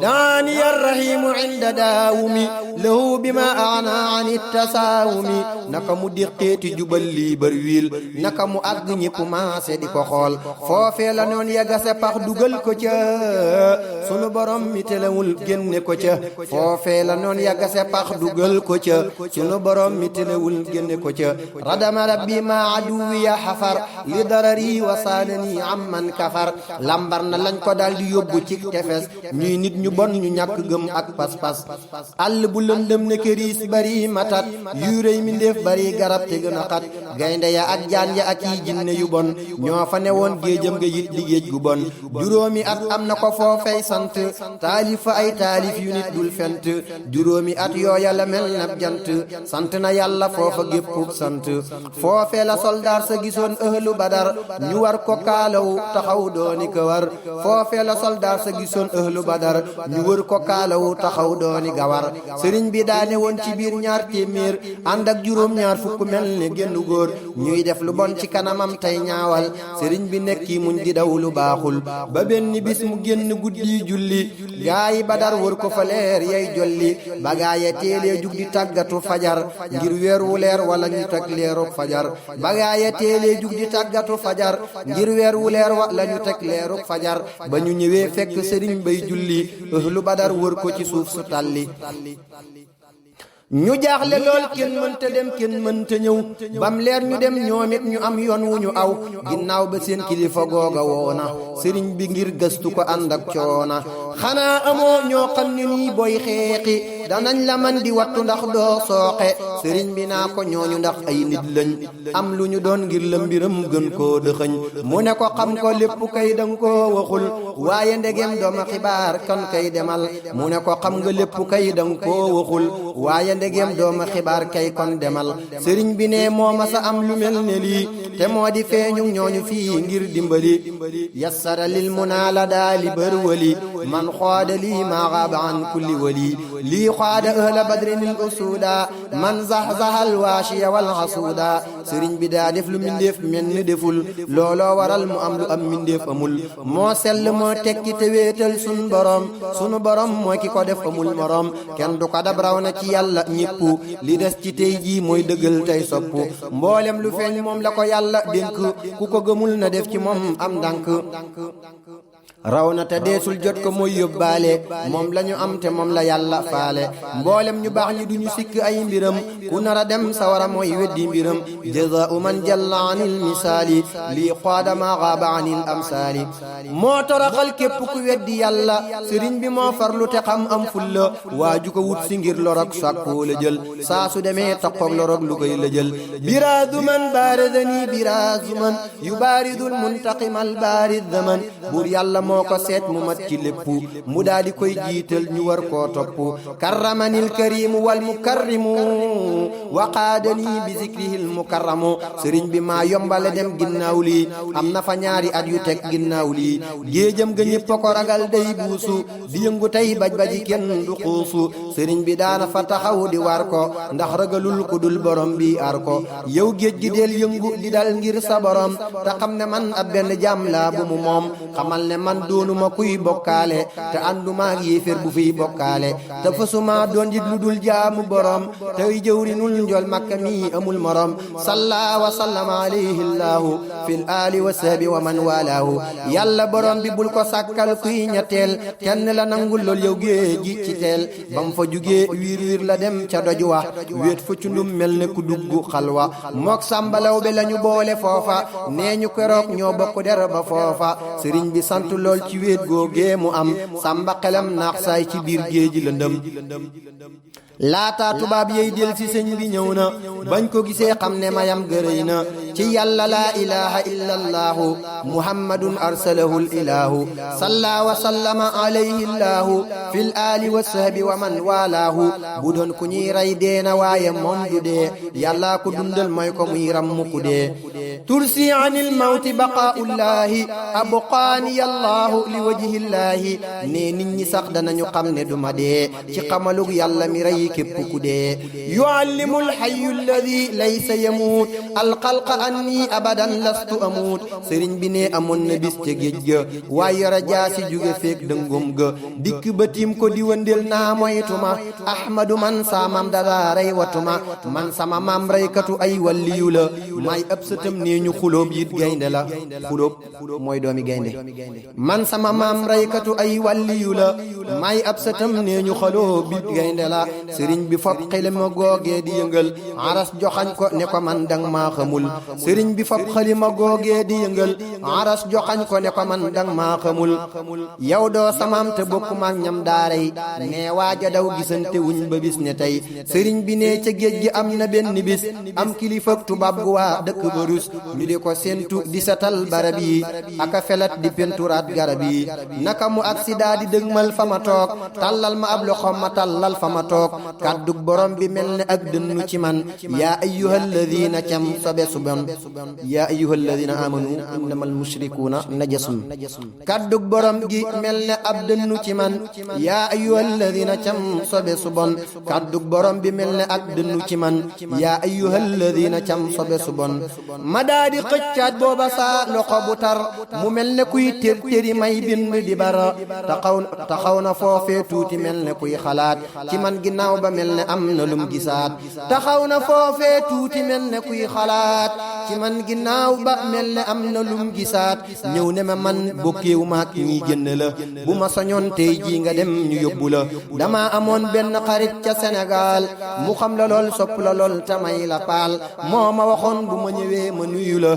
daani yarrahimu inda daawumi lahu bima aana an ittasaawumi naka mu déqeeti jubal lii bar wiil naka mu àgg ñépp maase di ko xool foofee la noon yagase pax dugal ko ca sunu borom mi telewul génne ko ca foofee la noon yagase pax dugal ko ca sunu borom mi telewul génne ko ca radama rabbi ma aduwi ya xafar li darari wa saanani amman kafar lambar na lañ ko dal di yóbbu ci tefes ñuy nit ñu bon ñu ñàkk gëm ak pas-pas àll bu lëndëm ne këriis bari matat yu rëy mi ndéef bari garab te gën a xat gaynde ya ak jaan ya ak yi jinne yu bon ñoo fa newoon géejam nga yit di géej gu bon juróomi at am na ko foofey sant taalif fa ay taalif yu nit dul fent juróomi at yooya la mel na jant sant na yàlla foofa géppub sant foofee la soldaar sa gisoon ëhlu badar ñu war ko kaalaw taxaw dooni ko war foofee la soldaar sa gisoon ëhlu badar ñu wër ko kaalaw taxaw dooni gawar sëriñ bi daane woon ci biir ñaar téeméer ànd ak juróom ñaar fukk mel ne génn góor ñuy def lu bon ci kanamam tey ñaawal sëriñ bi nekki muñ di daw lu baaxul ba benn bis mu génn guddi julli gaayi badar wër ko fa leer yay jolli ba gaaya teelee jug di tàggatu fajar ngir weer wu leer wala ñu teg leeruk fajar ba gaaya teelee jug di tàggatu fajar ngir weer wu leer wala ñu teg leeruk fajar ba ñu ñëwee fekk sëriñ bay julli ëhlu badar wër ko ci suuf su talli ñu jaaxle lool kenn mënta dem kenn mënta ñëw bam leer ñu dem ñoom it ñu am yoon wu ñu aw ginnaaw ba seen kilifa googa woona sëriñ bi ngir gëstu ko ànd ak coona xanaa amoo ñoo xam ne nii booy xeexi danañ la man di wattu ndax doo sooxe sëriñ bi naa ko ñooñu ndax ay nit lañ am lu ñu doon ngir la mbiram gën koo dëxëñ mu ne ko xam ko lépp kay danga koo waxul waaye ndegem dooma xibaar kon kay demal mu ne ko xam nga lépp kay danga koo waxul waaye ndegem dooma xibaar kay kon demal sëriñ bi ne moo masa am lu mel ne lii te moo di feeñu ñooñu fii ngir dimbali yassara lil munaa la daali bër wali man xooda lii maa xaaba an kulli wali lii xooda ahla badrin al usuda man zaxzaxal waashiya wal xasuuda sëriñ bi daa def lu mindeef mel ni deful looloo waral mu am lu am mindeef amul moo sell moo tekki te wéetal sunu borom mooy ki ko def amul morom kenn du ko dab raw na ci yàlla ñépp li des ci tey jii mooy dëggal tey sopp mboolem lu feeñ moom la ko yàlla dénk ku ko gëmul na def ci moom am ndànk raw na te deesul jot ko mooy yóbbaale moom la ñu am te moom la yàlla faale mboolem ñu baax ñi duñu sikk ay mbiram ku nara dem sawara mooy weddi mbiram jazaa'u man jalla anil misaali lii qaada ma gaaba anil amsaali moo toroxal képp ku weddi yàlla sëriñ bi moo farlu te xam am fulla waaju ko wut si ngir lorog sàkkoo la jël saa su demee taqoog lorog lu koy la jël biraazu man baaradani biraazu man yubaaridul muntaqimal baarid zaman buur yàlla moo ko seet mu mat ci lépp mu daa di koy jiital ñu war koo topp karramanil karimu wal mukarrimu waqaadani bi zikrihil mukarramu sëriñ bi maa yombale dem ginnaaw lii am na fa ñaari at yu teg ginnaaw lii géejam ga ñëpp ko ragal day buusu di yëngu tey baj-baji kenn du xuusu sëriñ bi daana fa taxaw di war ko ndax ragalul ku dul borom bi ar ko yow géej gi del yëngu di dal ngir sa borom te xam ne man ab benn jaam laa bu mu moom xamal ne man doonuma kuy bokkaale te ànduma ak yéefér bu fiy bokkaale te fasuma doon jit lu dul jaamu borom tey jëwrinul njol makka mi amul morom salla wa sallama alayhi llahu fil ali wa sahbi wa man walaahu yàlla borom bi bul ko sàkkal kuy ñetteel kenn la nangul lool yow géej gi ci teel bam fa jugee wiir la dem ca doj wa wéet fa cundum mel ne ku dugg xalwa mook sàmbalaw be lañu boole foofa nee ñu keroog ñoo bokk der ba foofa sëriñ bi sant lool ci wéet googee mu am sàmba xelam naax saay ci biir géeji lëndëm laata tubaab yey del ci sëñ bi ñëw na bañ ko gisee xam ne mayam gërëy na ci yàlla laa ilaha illa allahu muhammadun arsalahu l ilahu salla wa sallama alayhi llahu fil ali wa sahbi wa man walaahu bu doon ku ñuy rey deena waaye moom du dee yàlla ko dundal mooy ko muy ram muku dee tursi anil mawti baqaullahi abqaani allahu li wajhillahi ne nit ñi sax danañu xam ne duma dee ci xamalug yàlla mi rey képp ku dee yuallimu alxayu alladi laysa yamuut alxalqa anni abadan lastu amuut sëriñ bi ne amoon na bis ca géej ga waaye yora jaasi jóge feek dëngum ga dikk ba tiim ko di wëndeel naa moytuma ahmadu man saamam dada rey watuma man sama maam reykatu ay walliyu la may ëpp sëtam nee ñu xulóob yit gaynde la xulóob mooy doomi gaynde man sama maam reykatu ay walliyu la may ab sëtam nee ñu xulóob yit gaynde la sëriñ bi fop xalima googee di yëngal aras joxañ ko ne ko man dang maa xamul sëriñ bi fop xalima googee di yëngal aras joxañ ko ne ko man dang maa xamul yow doo samaam te bokkuma ak ñam daaray ne waaja daw gisante wuñ ba bis ne tey sëriñ bi ne ca géej gi am na benn bis am kilifa tubaab gu waa dëkk ba rus ñu di ko séentu di satal barab yi aka felat di penturaat garab yi naka mu accident di dëgmal fa ma toog tàllal ma ab loxo ma tàllal fa ma toog kàddug borom bi mel ne ak dënnu ci man yaa ayyuhal ladina cam sobe subon yaa ayyuhal ladina amanu innamal mushrikuuna najasun kàddug borom gi mel ne ab dënnu ci man yaa ayyuhal ladina cam sobe subon kàddug borom bi mel ne ak dënnu ci man yaa ayyuhal ladina cam sobe subon ma daa di xëccaat booba saa loxo bu tar mu mel ne kuy tér téri may bind di bara taxaw na foofee tuuti mel ne kuy xalaat ci man ginnaaw ba mel ne am na lum gisaat taxaw na foofee tuuti mel ne kuy xalaat ci man ginnaaw ba mel ne am na lum gisaat ñëw ne ma man bokkeewu maak ñi génn la bu ma soñoon tey jii nga dem ñu yóbbu la dama amoon benn xarit ca Sénégal mu xam la lool sopp la lool tamay la paal moo ma waxoon bu ma ñëwee ma nuyu la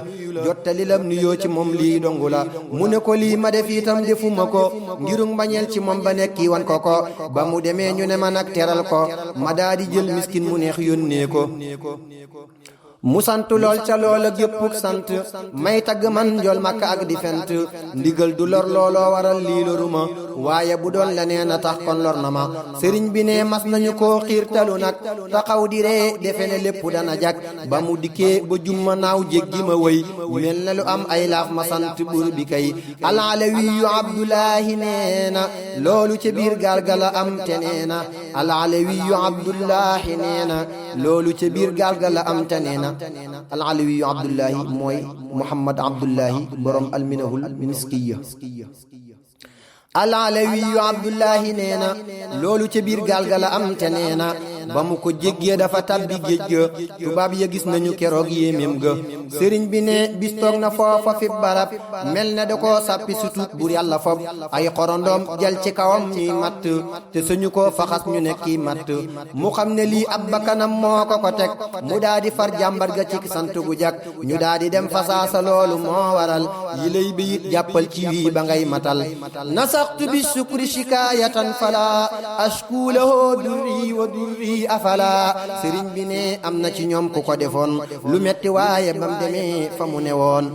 jottali lam nuyoo ci moom lii dongu la mu ne ko lii ma def itam defuma ko ngirug mbañeel ci moom ba nekki wan ko ba mu demee ñu ne ma nag teral ko ma daa di jël miskin mu neex yónnee ko mu sant lool ca loola géppuk sant may tagg man njool Makka ak di fent ndigal du lor looloo waral lii loruma waaye bu doon leneen a tax kon lor na ma sëriñ bi ne mas nañu koo xiirtalu nag taxaw di ree defe ne lépp dana jag ba mu dikkee ba jumma naaw jéggi ma wëy mel na lu am ay laaf ma sant bur bi kay alalawiyu Abdullahi nee na loolu ca biir gaal ga la am te nee na alalawiyu Abdullahi nee na loolu ca biir gaal ga la am te nee na alalawiyu Abdullahi mooy Muhammad Abdullahi borom alminahul miskiya alalawiyu Abdullahi nee na loolu ca biir gaal ga la am te nee na ba mu ko jéggee dafa tabbi géej ga tubaab ya gis nañu keroog yéeméem ga sëriñ bi ne bis toog na foofa fi barab mel ne da koo sàppi sutut bur yàlla fob ay xorondoom jël ci kawam ñuy matt te suñu ko faxas ñu ne kii matt mu xam ne lii ab bakkanam moo ko teg mu daa di far jàmbar ga ci sant gu jak ñu daa di dem fasaasa loolu moo waral yi lay bi it jàppal ci wii ba ngay matal nasaxtu bi sukri shikaayatan fala ashkulahu durri wa durri afala sëriñ bi ne am na ci ñoom ku ko defoon lu metti waaye bam demee fa mu ne woon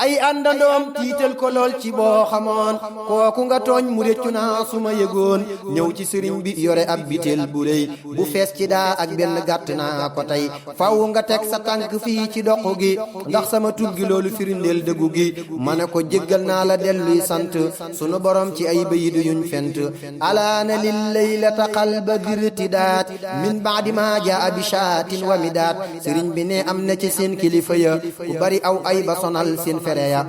ay àndandoom tiital ko lool ci boo xamoon kooku nga tooñ mu réccu naa su ma yëgoon ñëw ci sëriñ bi yore ab bitéel bu rëy bu fees ci daa ak benn gàtt naa ko tey faw nga teg sa tànk fii ci doq gi ndax sama tur gi loolu firindeel dëggu gi ma ne ko jéggal naa la delluy sant sunu borom ci ay bayidu yuñ fent alaana lil laylata qalba dirtidaat min baadi ma jaa bi shaatin wa midaat sëriñ bi ne am na ci seen kilifa ya ku bari aw ay ba sonal seen fereya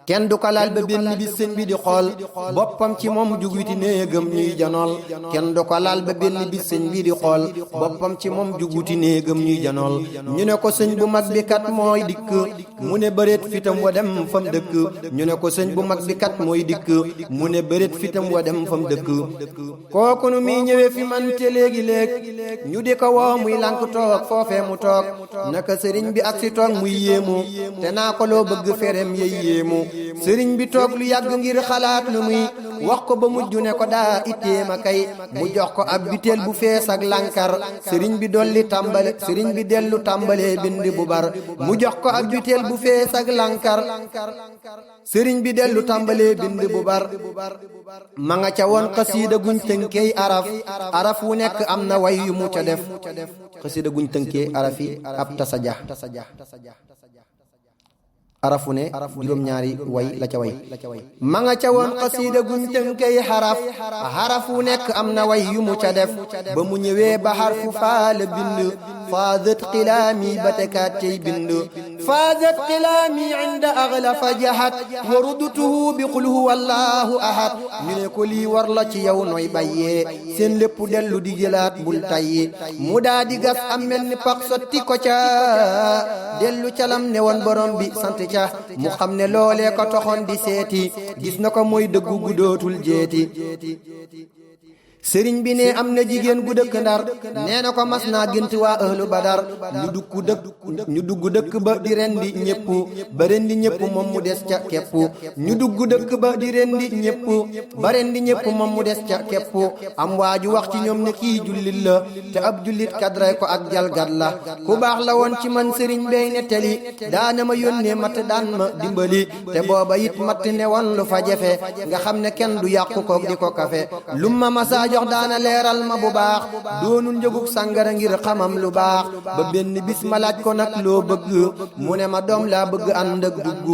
kenn du ko laal ba benn bis sëñ bi di xool boppam ci moom jugwiti néegam ñuy janool kenn du ko laal ba benn bis sëñ bi di xool boppam ci moom jugwiti néegam ñuy janool ñu ne ko sëñ bu mag bi kat mooy dikk mu ne bëreet fitam wa dem fam dëkk ñu ne ko sëñ bu mag bi kat mooy dikk mu ne bëreet fitam wa dem fam dëkk kooku nu muy ñëwee fi man te léegi-léeg ñu di ko woo muy lànk toog foofee mu toog naka sëriñ bi ak si toog muy yéemu te naa ko loo bëgg ferem yey yéemu sëriñ bi toog lu yàgg ngir xalaat lu muy wax ko ba mujj ne ko daa itteema kay mu jox ko ab biteel bu fees ak lankar sëriñ bi dellu tàmbalee bind bu bar mu jox ko ab biteel bu fees ak lankar sëriñ bi dellu tàmbalee bind bu bar ma nga ca woon xasiida guñ tënkee araf wu nekk am na way yu mu ca def xasiida guñ tënkee araf yi ab tasaja arafu ne juróom-ñaari way la ca way ma nga ca woon xasiida guñ tënkay xaraf wu nekk am na way yu mu ca def ba mu ñëwee ba xarfu faa la bind faadat xilaami ba tekaat cay bind faadat xilaami inda agla fa jahat wa rudutuhu bi qul huwa allahu ahad ñu ne ko lii war la ci yow nooy bàyyee seen lépp dellu di jëlaat bul tayyi mu daa di gas am mel ni pax sotti ko ca dellu calam ne woon borom bi sant ca mu xam ne loolee ko toxoon di seeti gis na ko mooy dëggu gu dootul jeeti sëriñ bi ne am na jigéen gu dëkk ndar nee na ko mas naa gént waa ahlu badar ñu dugg dëkk ba di rendi ñëpp ba rendi ñëpp moom mu des ca kepp ñu dugg dëkk ba di rendi ñëpp ba rendi ñëpp moom mu des ca kepp am waaju wax ci ñoom ne kii jullit la te ab jullit kadray ko ak jalgat la ku baax la woon ci man sëriñ bay nettali daana ma yónnee matt daan ma dimbali te booba it matt ne woon lu fa jafe nga xam ne kenn du yàqu ko di ko kafe lu ma masa jox daana leeral ma bu baax doonul njëgug sàngara ngir xamam lu baax ba benn bis ma laaj ko nag loo bëgg mu ne ma doom laa bëgg ànd ak dugg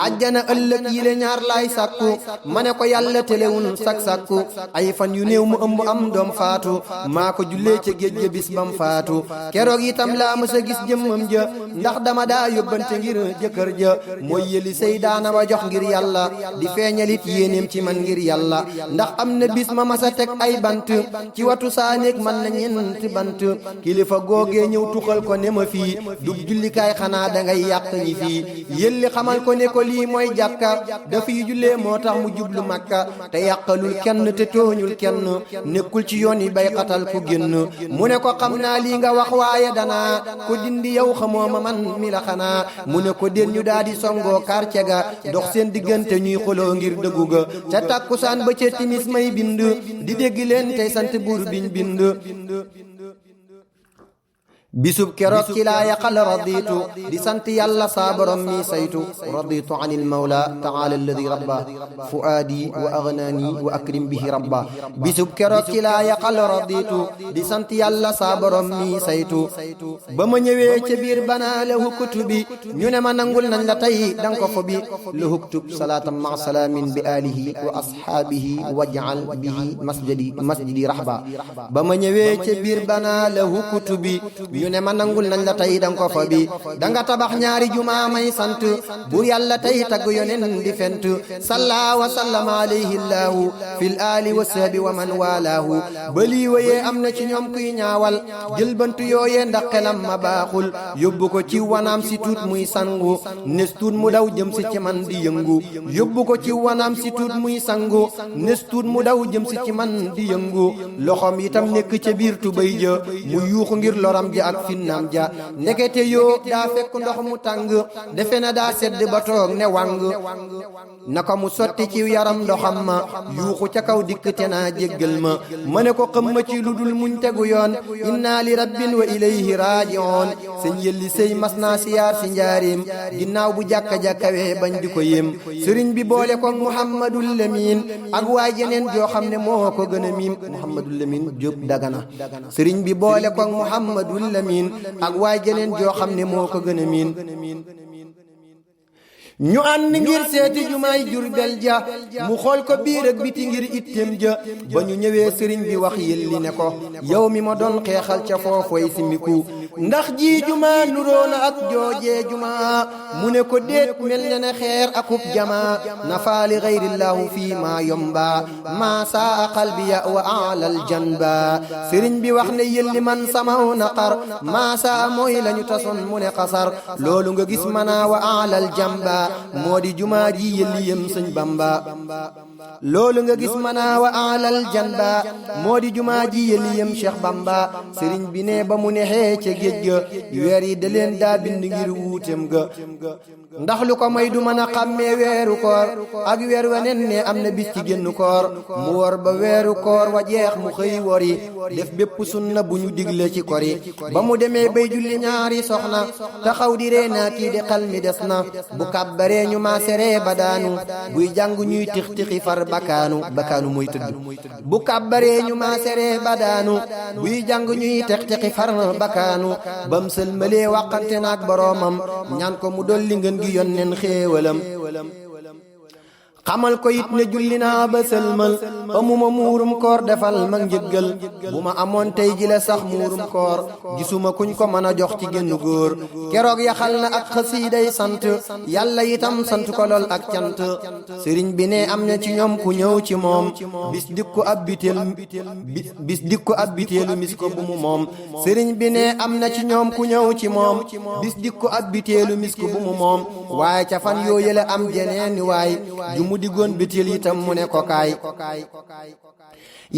ajjana ëllëg yi le ñaar laay sàkku ma ne ko yàlla telewun sak-sàkku ay fan yu néew mu ëmb am doom faatu maa ko jullee ca géej ga bis bam faatu keroog itam laa mësa gis jëmmam ja ndax dama daa yóbbante ngir jëkkër ja mooy yëli sëy daana ma jox ngir yàlla di feeñalit yéeneem ci man ngir yàlla ndax am na bis ma masa teg ay bant ci watu saaneeg man na ñeenti bant kilifa googee ñëw tuxal ko ne ma fii dug jullikaay xanaa dangay yàq ñi fii yëlli xamal ko ne ko lii mooy jàkka dafiy jullee moo tax mu jublu makka te yàqalul kenn te tooñul kenn nekkul ci yoon yi bay xatal ku génn mu ne ko xam naa lii nga wax waaye danaa ko dindi yow xamoo ma man mi la xanaa mu ne ko den ñu daal di songoo quartier ga dox seen diggante ñuy xuloo ngir dëggu ga ca takkusaan ba ca timis may bind di dégg leen tey sant buur biñ bind bisub keroog ci laa yaqal raditu di sant yàlla saa borom mi saytu raditu anil mawla taala alladi rabba fuaadi wa agnaani wa akrim bihi rabba bisub keroog ci laa yaqal raditu di sant yàlla saa borom mi saytu ba ma ñëwee ca biir banaa la hukutubi ñu ne ma nangul nañ la tey danga ko fo bi la huktub salaatan ma salaamin bi alihi wa ashaabihi waj'al bihi masjidi rahba ba ma ñëwee ca biir banaa la hukutubi ñu ne ma nangul nañ la tey danga ko fa bi danga tabax ñaari jumaa may sant buur yàlla tey tagg yonen di fent salla wa sallama alayhi llaahu fil aali wa sahbi wa man walaahu ba lii wéyee am na ci ñoom kuy ñaawal jël bantu yooyee ndax xelam ma baaxul yóbbu ko ci wanaam si tuut muy sangu nes tuut mu daw jëm si ci man di yëngu yóbbu ko ci wanaam si tuut muy sangu nes tuut mu daw jëm si ci man di yëngu loxoom itam nekk ca biir tubay ja mu yuuxu ngir loram ja ak finnam ja ndekete yoo daa fekk ndox mu tàng defe na daa sedd ba toog ne wàng naka mu sotti ci yaram ndoxam ma yuuxu ca kaw dikk te naa jéggal ma ne ko xam ma ci lu dul muñ tegu yoon inna li rabbin wa ilayhi raaji'oon sëñ yëlli sëy mas naa siyaar si njaareem ginnaaw bu jàkka-jàkkawee bañ di ko yéem sëriñ bi boole ko Muhammadul Lamin ak waay jeneen joo xam ne moo ko gën a miim Muhammadul Lamin Jóob Dagana sëriñ bi boole ko Muhammadul Lamin ak waay jeneen joo xam ne moo ko gën a miin ñu ànd ngir seeti jumaay Jurbel ja mu xool ko biir ak biti ngir itteem ja ba ñu ñëwee sëriñ bi wax yëlli ne ko yow mi ma doon xeexal ca foofoy simiku ndax ji jumaa nuroona ak joojee jumaa mu ne ko déet mel na ne xeer akub jamaa nafaali xayrillaahu fii maa yomba maa saa qalbiya wa alal janba sëriñ bi wax ne yëlli man samaw naqar maa saa mooy lañu tasoon mu ne xasar loolu nga gis manaa wa alal jamba moo di jumaa ji yëlli yem sëñ Bamba loolu nga gis manaa wa alal janba moo di jumaa ji yëlli yem Cheikh Bamba sëriñ bi ne ba mu nexee ca géej ga weer yi da leen daa bind ngir wuutem ga ndax lu ko may du mën a xàmmee weeru koor ak weer weneen ne am na bis ci génn koor mu wor ba weeru koor wa jeex mu xëy wori def bépp sunna bu ñu digle ci kori ba mu demee bay julli ñaari soxna taxaw di ree naa kii de xal mi des na bu kàbbaree ñu maaseree ba daanu buy jàng ñuy tix-tixi far bakaanu mooy tëdd bu kàbbaree ñu maaseree ba daanu buy jàng ñuy tix-tixi far bakaanu bam sëlmalee waxante naak boroomam ñaan ko mu dolli ngeen gi yonneen xéewalam xamal ko it ne julli naa ba sëlmal amuma muurum koor defal ma njëggal bu ma amoon tey ji la sax muurum koor gisuma kuñ ko mën a jox ci génn góor keroog yaxal na ak xasiiday sant yàlla itam sant ko lool ak cant sëriñ bi ne am na ci ñoom ku ñëw ci moom bis dikku ab biteelu mis ko bu mu moom sëriñ bi ne am na ci ñoom ku ñëw ci moom bis dikku ab biteelu mis ko bu mu moom waaye ca fan yoo yële am jeneeni waay mu digoon bitéel itam mu ne ko kaay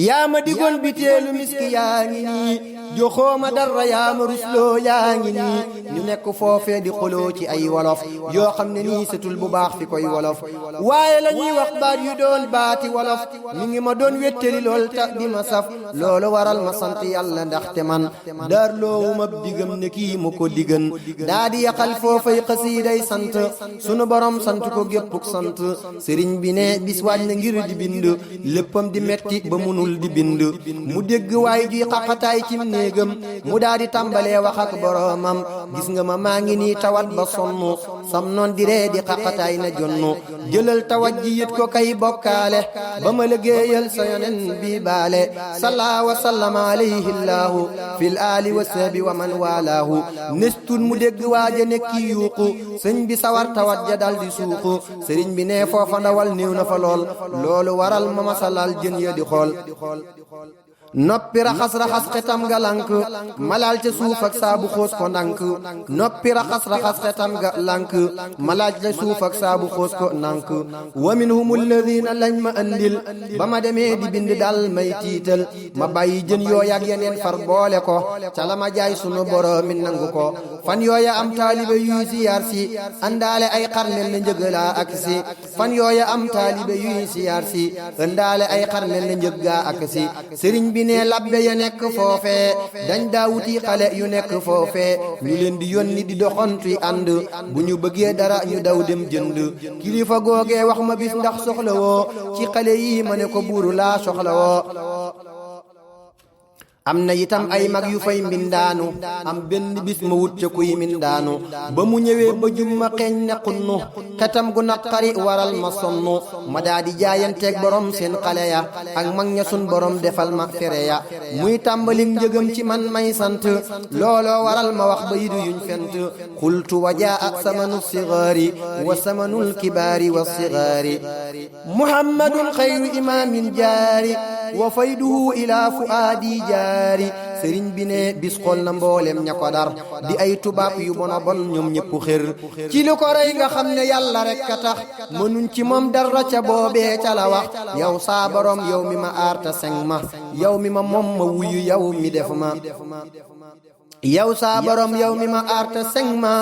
yaa ma digoon biteelu miski yaa ngi nii joxooma dara yaa ma rusloo yaa ngi nii ñu nekk foofee di xoloo ci ay wolof yoo xam ne nii setul bu baax fi koy wolof waaye la ñuy wax baat yu doon baati wolof mi ngi ma doon wéttali lool ta di ma saf loolu waral ma sant yàlla ndaxte man daar loowuma digam ne kii mu ko digan daa di yaqal foofay xasiiday sant sunu borom sant ko géppuk sant sëriñ bi ne bis waaj na ngir di bind léppam di metti ba munul di bind mu dégg waay juy xaqataay cim néegam mu daa di tàmbalee wax ak boroomam gis nga ma maa ngi nii tawat ba sonn sam noon di ree di xaqataay na jonnu jëlal tawat ji yët ko kay bokkaale ba ma liggéeyal sa yonen bi baale salla wa sallama alayhi llaahu fil aali wa sahbi wa man walaahu nestun mu dégg waaja nekki yuuqu sëñ bi sawar tawat ja dal di suuqu sëriñ bi ne foofa ndawal néew na fa lool loolu waral ma masalal jën ya di xool noppi raxas xetam ga lank malaal ca suuf ak saabu xoos ko ndank noppi raxas xetam ga lank malaal ca suuf ak saabu xoos ko nank wa minhum alladina lañ ma andil ba ma demee di bind dal may tiital ma bàyyi jën yooya ak yeneen far boole ko ca la ma jaay sunu borom mi nangu ko fan yooya am taalibe yuy siyaar si andaale ay xarmel na njëgalaa ak si fan yooya am taalibe yuy siyaar si andaale ay xarmel na njëggaa ak si sëriñ bi ne labbe ya nekk foofe dañ daa wuti xale yu nekk foofe ñu leen di yónni di doxantuy ànd bu ñu bëggee dara ñu daw dem jënd kilifa googee wax ma bis ndax soxla woo ci xale yi ma ne ko buuru laa soxla woo am na itam ay mag yu fay mbindaanu am benn bis ma wut ca kuy mbindaanu ba mu ñëwee ba jumma xeeñ ne xunnu xetam gu naqari waral ma sonnu ma daa di jaayanteeg borom seen xale ya ak mag ña sun borom defal ma fere ya muy tàmbalik njëgam ci man may sant looloo waral ma wax ba yidu yuñ fent xultu wa jaa samanu sigaari wa samanul kibaari wa sigaari muhammadun xayru imaamin jaari wa fayduhu ila fuaadi jaari sëriñ bi ne bis xool na mboolem ña ko dar di ay tubaab yu bona bon ñoom ñëpp xër ci lu ko rey nga xam ne yàlla rek a tax mënuñ ci moom dara ca boobee ca la wax yow saa borom yow mi ma aar ta seng ma yow mi ma moom ma wuyu yow mi def ma yow saa borom yow mi ma aar ta seng ma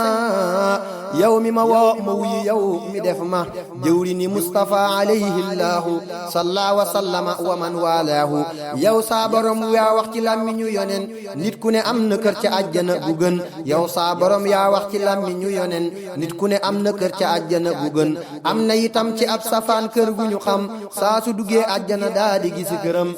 yow mi ma woo ma wuyu yow mi def ma jëwri ni Mustafa alayhi llahu salla wa sallama wa man walaahu yow saa borom yaa wax ci làmmiñu yonen nit ku ne am na kër ca àjjana gu gën yow saa borom yaa wax ci làmmiñu yonen nit ku ne am na kër ca àjjana gu gën am na itam ci ab safaan kër gu ñu xam saa su duggee àjjana daa di gisi këram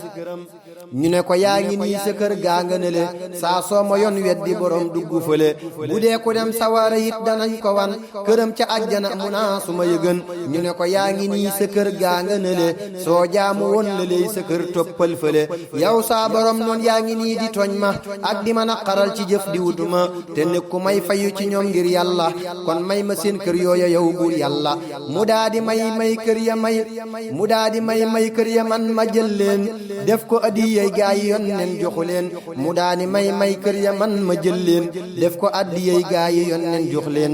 ñu ne ko yaa ngi nii sa kër gaa nga ne le saa soo ma yoon weddi borom dugg fële bu dee ku dem sawara it danañ ko wan këram ca àjjana mu naa su ma yëgën ñu ne ko yaa ngi nii sa kër gaa nga ne le soo jaamu woon la lay sa kër toppal fële yow saa borom noon yaa ngi nii di tooñ ma ak di ma naqaral ci jëf di wutuma te ne ku may fayu ci ñoom ngir yàlla kon may ma seen kër yooya yow buur yàlla mu daa di may kër ya mu daa di may kër ya man ma jël leen def ko addiya yey gaay yi yónneen joxu leen mu daani may kër ya man ma jël leen def ko addiyey gaay yi yónneen jox leen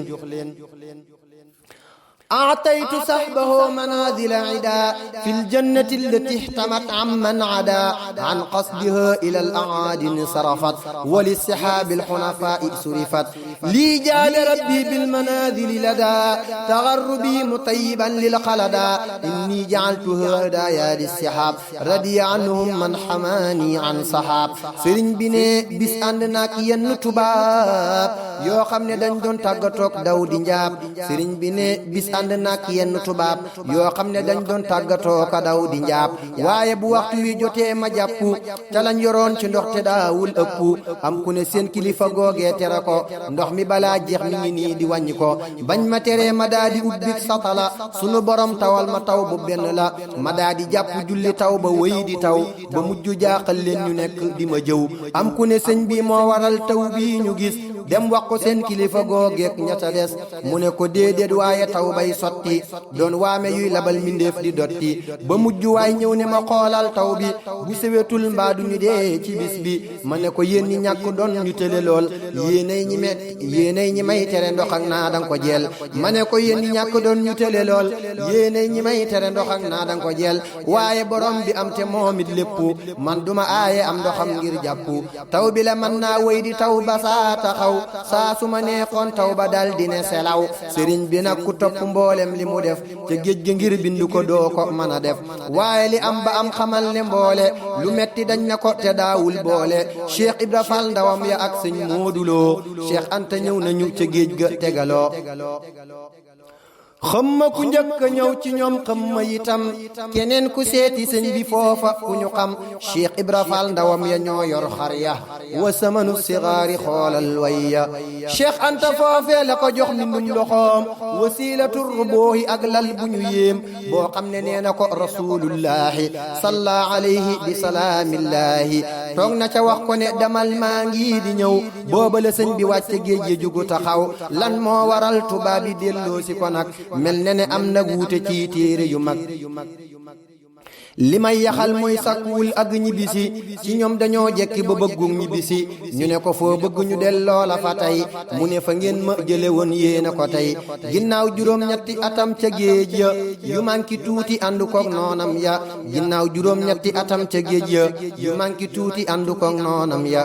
أعطيت صحبه منازل عدا في الجنة التي احتمت عمن عدا عن قصدها إلى الأعاد انصرفت وللسحاب الحنفاء سرفت لي جعل ربي بالمنازل لدى تغربي مطيبا للخلدا إني جعلتها هدايا للسحاب رضي عنهم من حماني عن صحاب سرين بني بس عندنا كي تباب yoo xam ne dañ doon tàggatoog daw di njaab sëriñ bi ne bis ànd nak yenn tubaab yoo xam ne dañ doon tàggatoo ka daw di njaab waaye bu waxtu wi jotee ma jàpp ca lañ yoroon ci ndox te daawul ëpp am ku ne seen kilifa googee tere ko ndox mi balaa jeex mi ngi nii di wàññi ko bañ ma teree ma daa di ubbik satala sunu borom tawal ma taw bu benn la ma daa di jàpp julli taw ba wëy di taw ba mujj jaaxal leen ñu nekk di ma jëw am ku ne sëñ bi moo waral taw bii ñu gis dem wax ko seen kilifa googeek ña ca des mu ne ko déedéet waaye taw bay sotti doon waame yuy labal mindeef di dotti ba mujj waay ñëw ne ma xoolal taw bi bu sewetul mbaa duñu dee ci bis bi ma ne ko yéen ñi ñàkk doon ñu tële lool yéenay ñi may tere ndox ak naa danga ko jeel ma ne ko yéen ñi ñàkk doon ñu tële lool yéenay ñi may tere ndox ak naa danga ko jeel waaye borom bi am te moomit lépp man duma aaye am ndoxam ngir jàpp taw bi la man naa wéy di taw ba saa taxaw saa su ma neexoon taw ba dal dine selaw sëriñ bi nag ku topp mboolem li mu def ca géej gi ngir bindu ko doo ko mën a def waaye li am ba am xamal ne mboole lu metti dañ na ko te daawul boole Cheikh Ibra Fall ndawam ya ak sëñ Mooduloo Cheikh Anta ñëw nañu ca géej ga tegaloo xamma ku njëkk ñëw ci ñoom xamma itam keneen ku seeti sëñ bi foofa ku ñu xam Cheikh Ibra Fall ndawam ya ñoo yor xar ya wa samanu sigaari xoolal wayya Cheikh Anta foofee la ko jox mbindum loxoom wasilatu rubuhi ak lal bu ñu yéem boo xam ne nee na ko rasulullahi salla alayhi bi salaamillahi toog na ca wax ko ne damal maa ngi di ñëw booba la sëñ bi wàcce géej gi jugu taxaw lan moo waral tubaab bi delloo si ko nag mel ne am nag wuute ci téere yu mag li may yaxal mooy sàkkuwul ak ñibbisi ci ñoom dañoo jekki ba bëggug ñibbisi ñu ne ko foo bëgg ñu delloo la fa tey mu ne fa ngeen ma jële woon yéena ko tey ginnaaw juróom-ñetti atam ca géej ya yu manki tuuti àndu koog noonam ya ginnaaw juróom-ñetti atam ca géej ya yu manki tuuti àndu koog noonam ya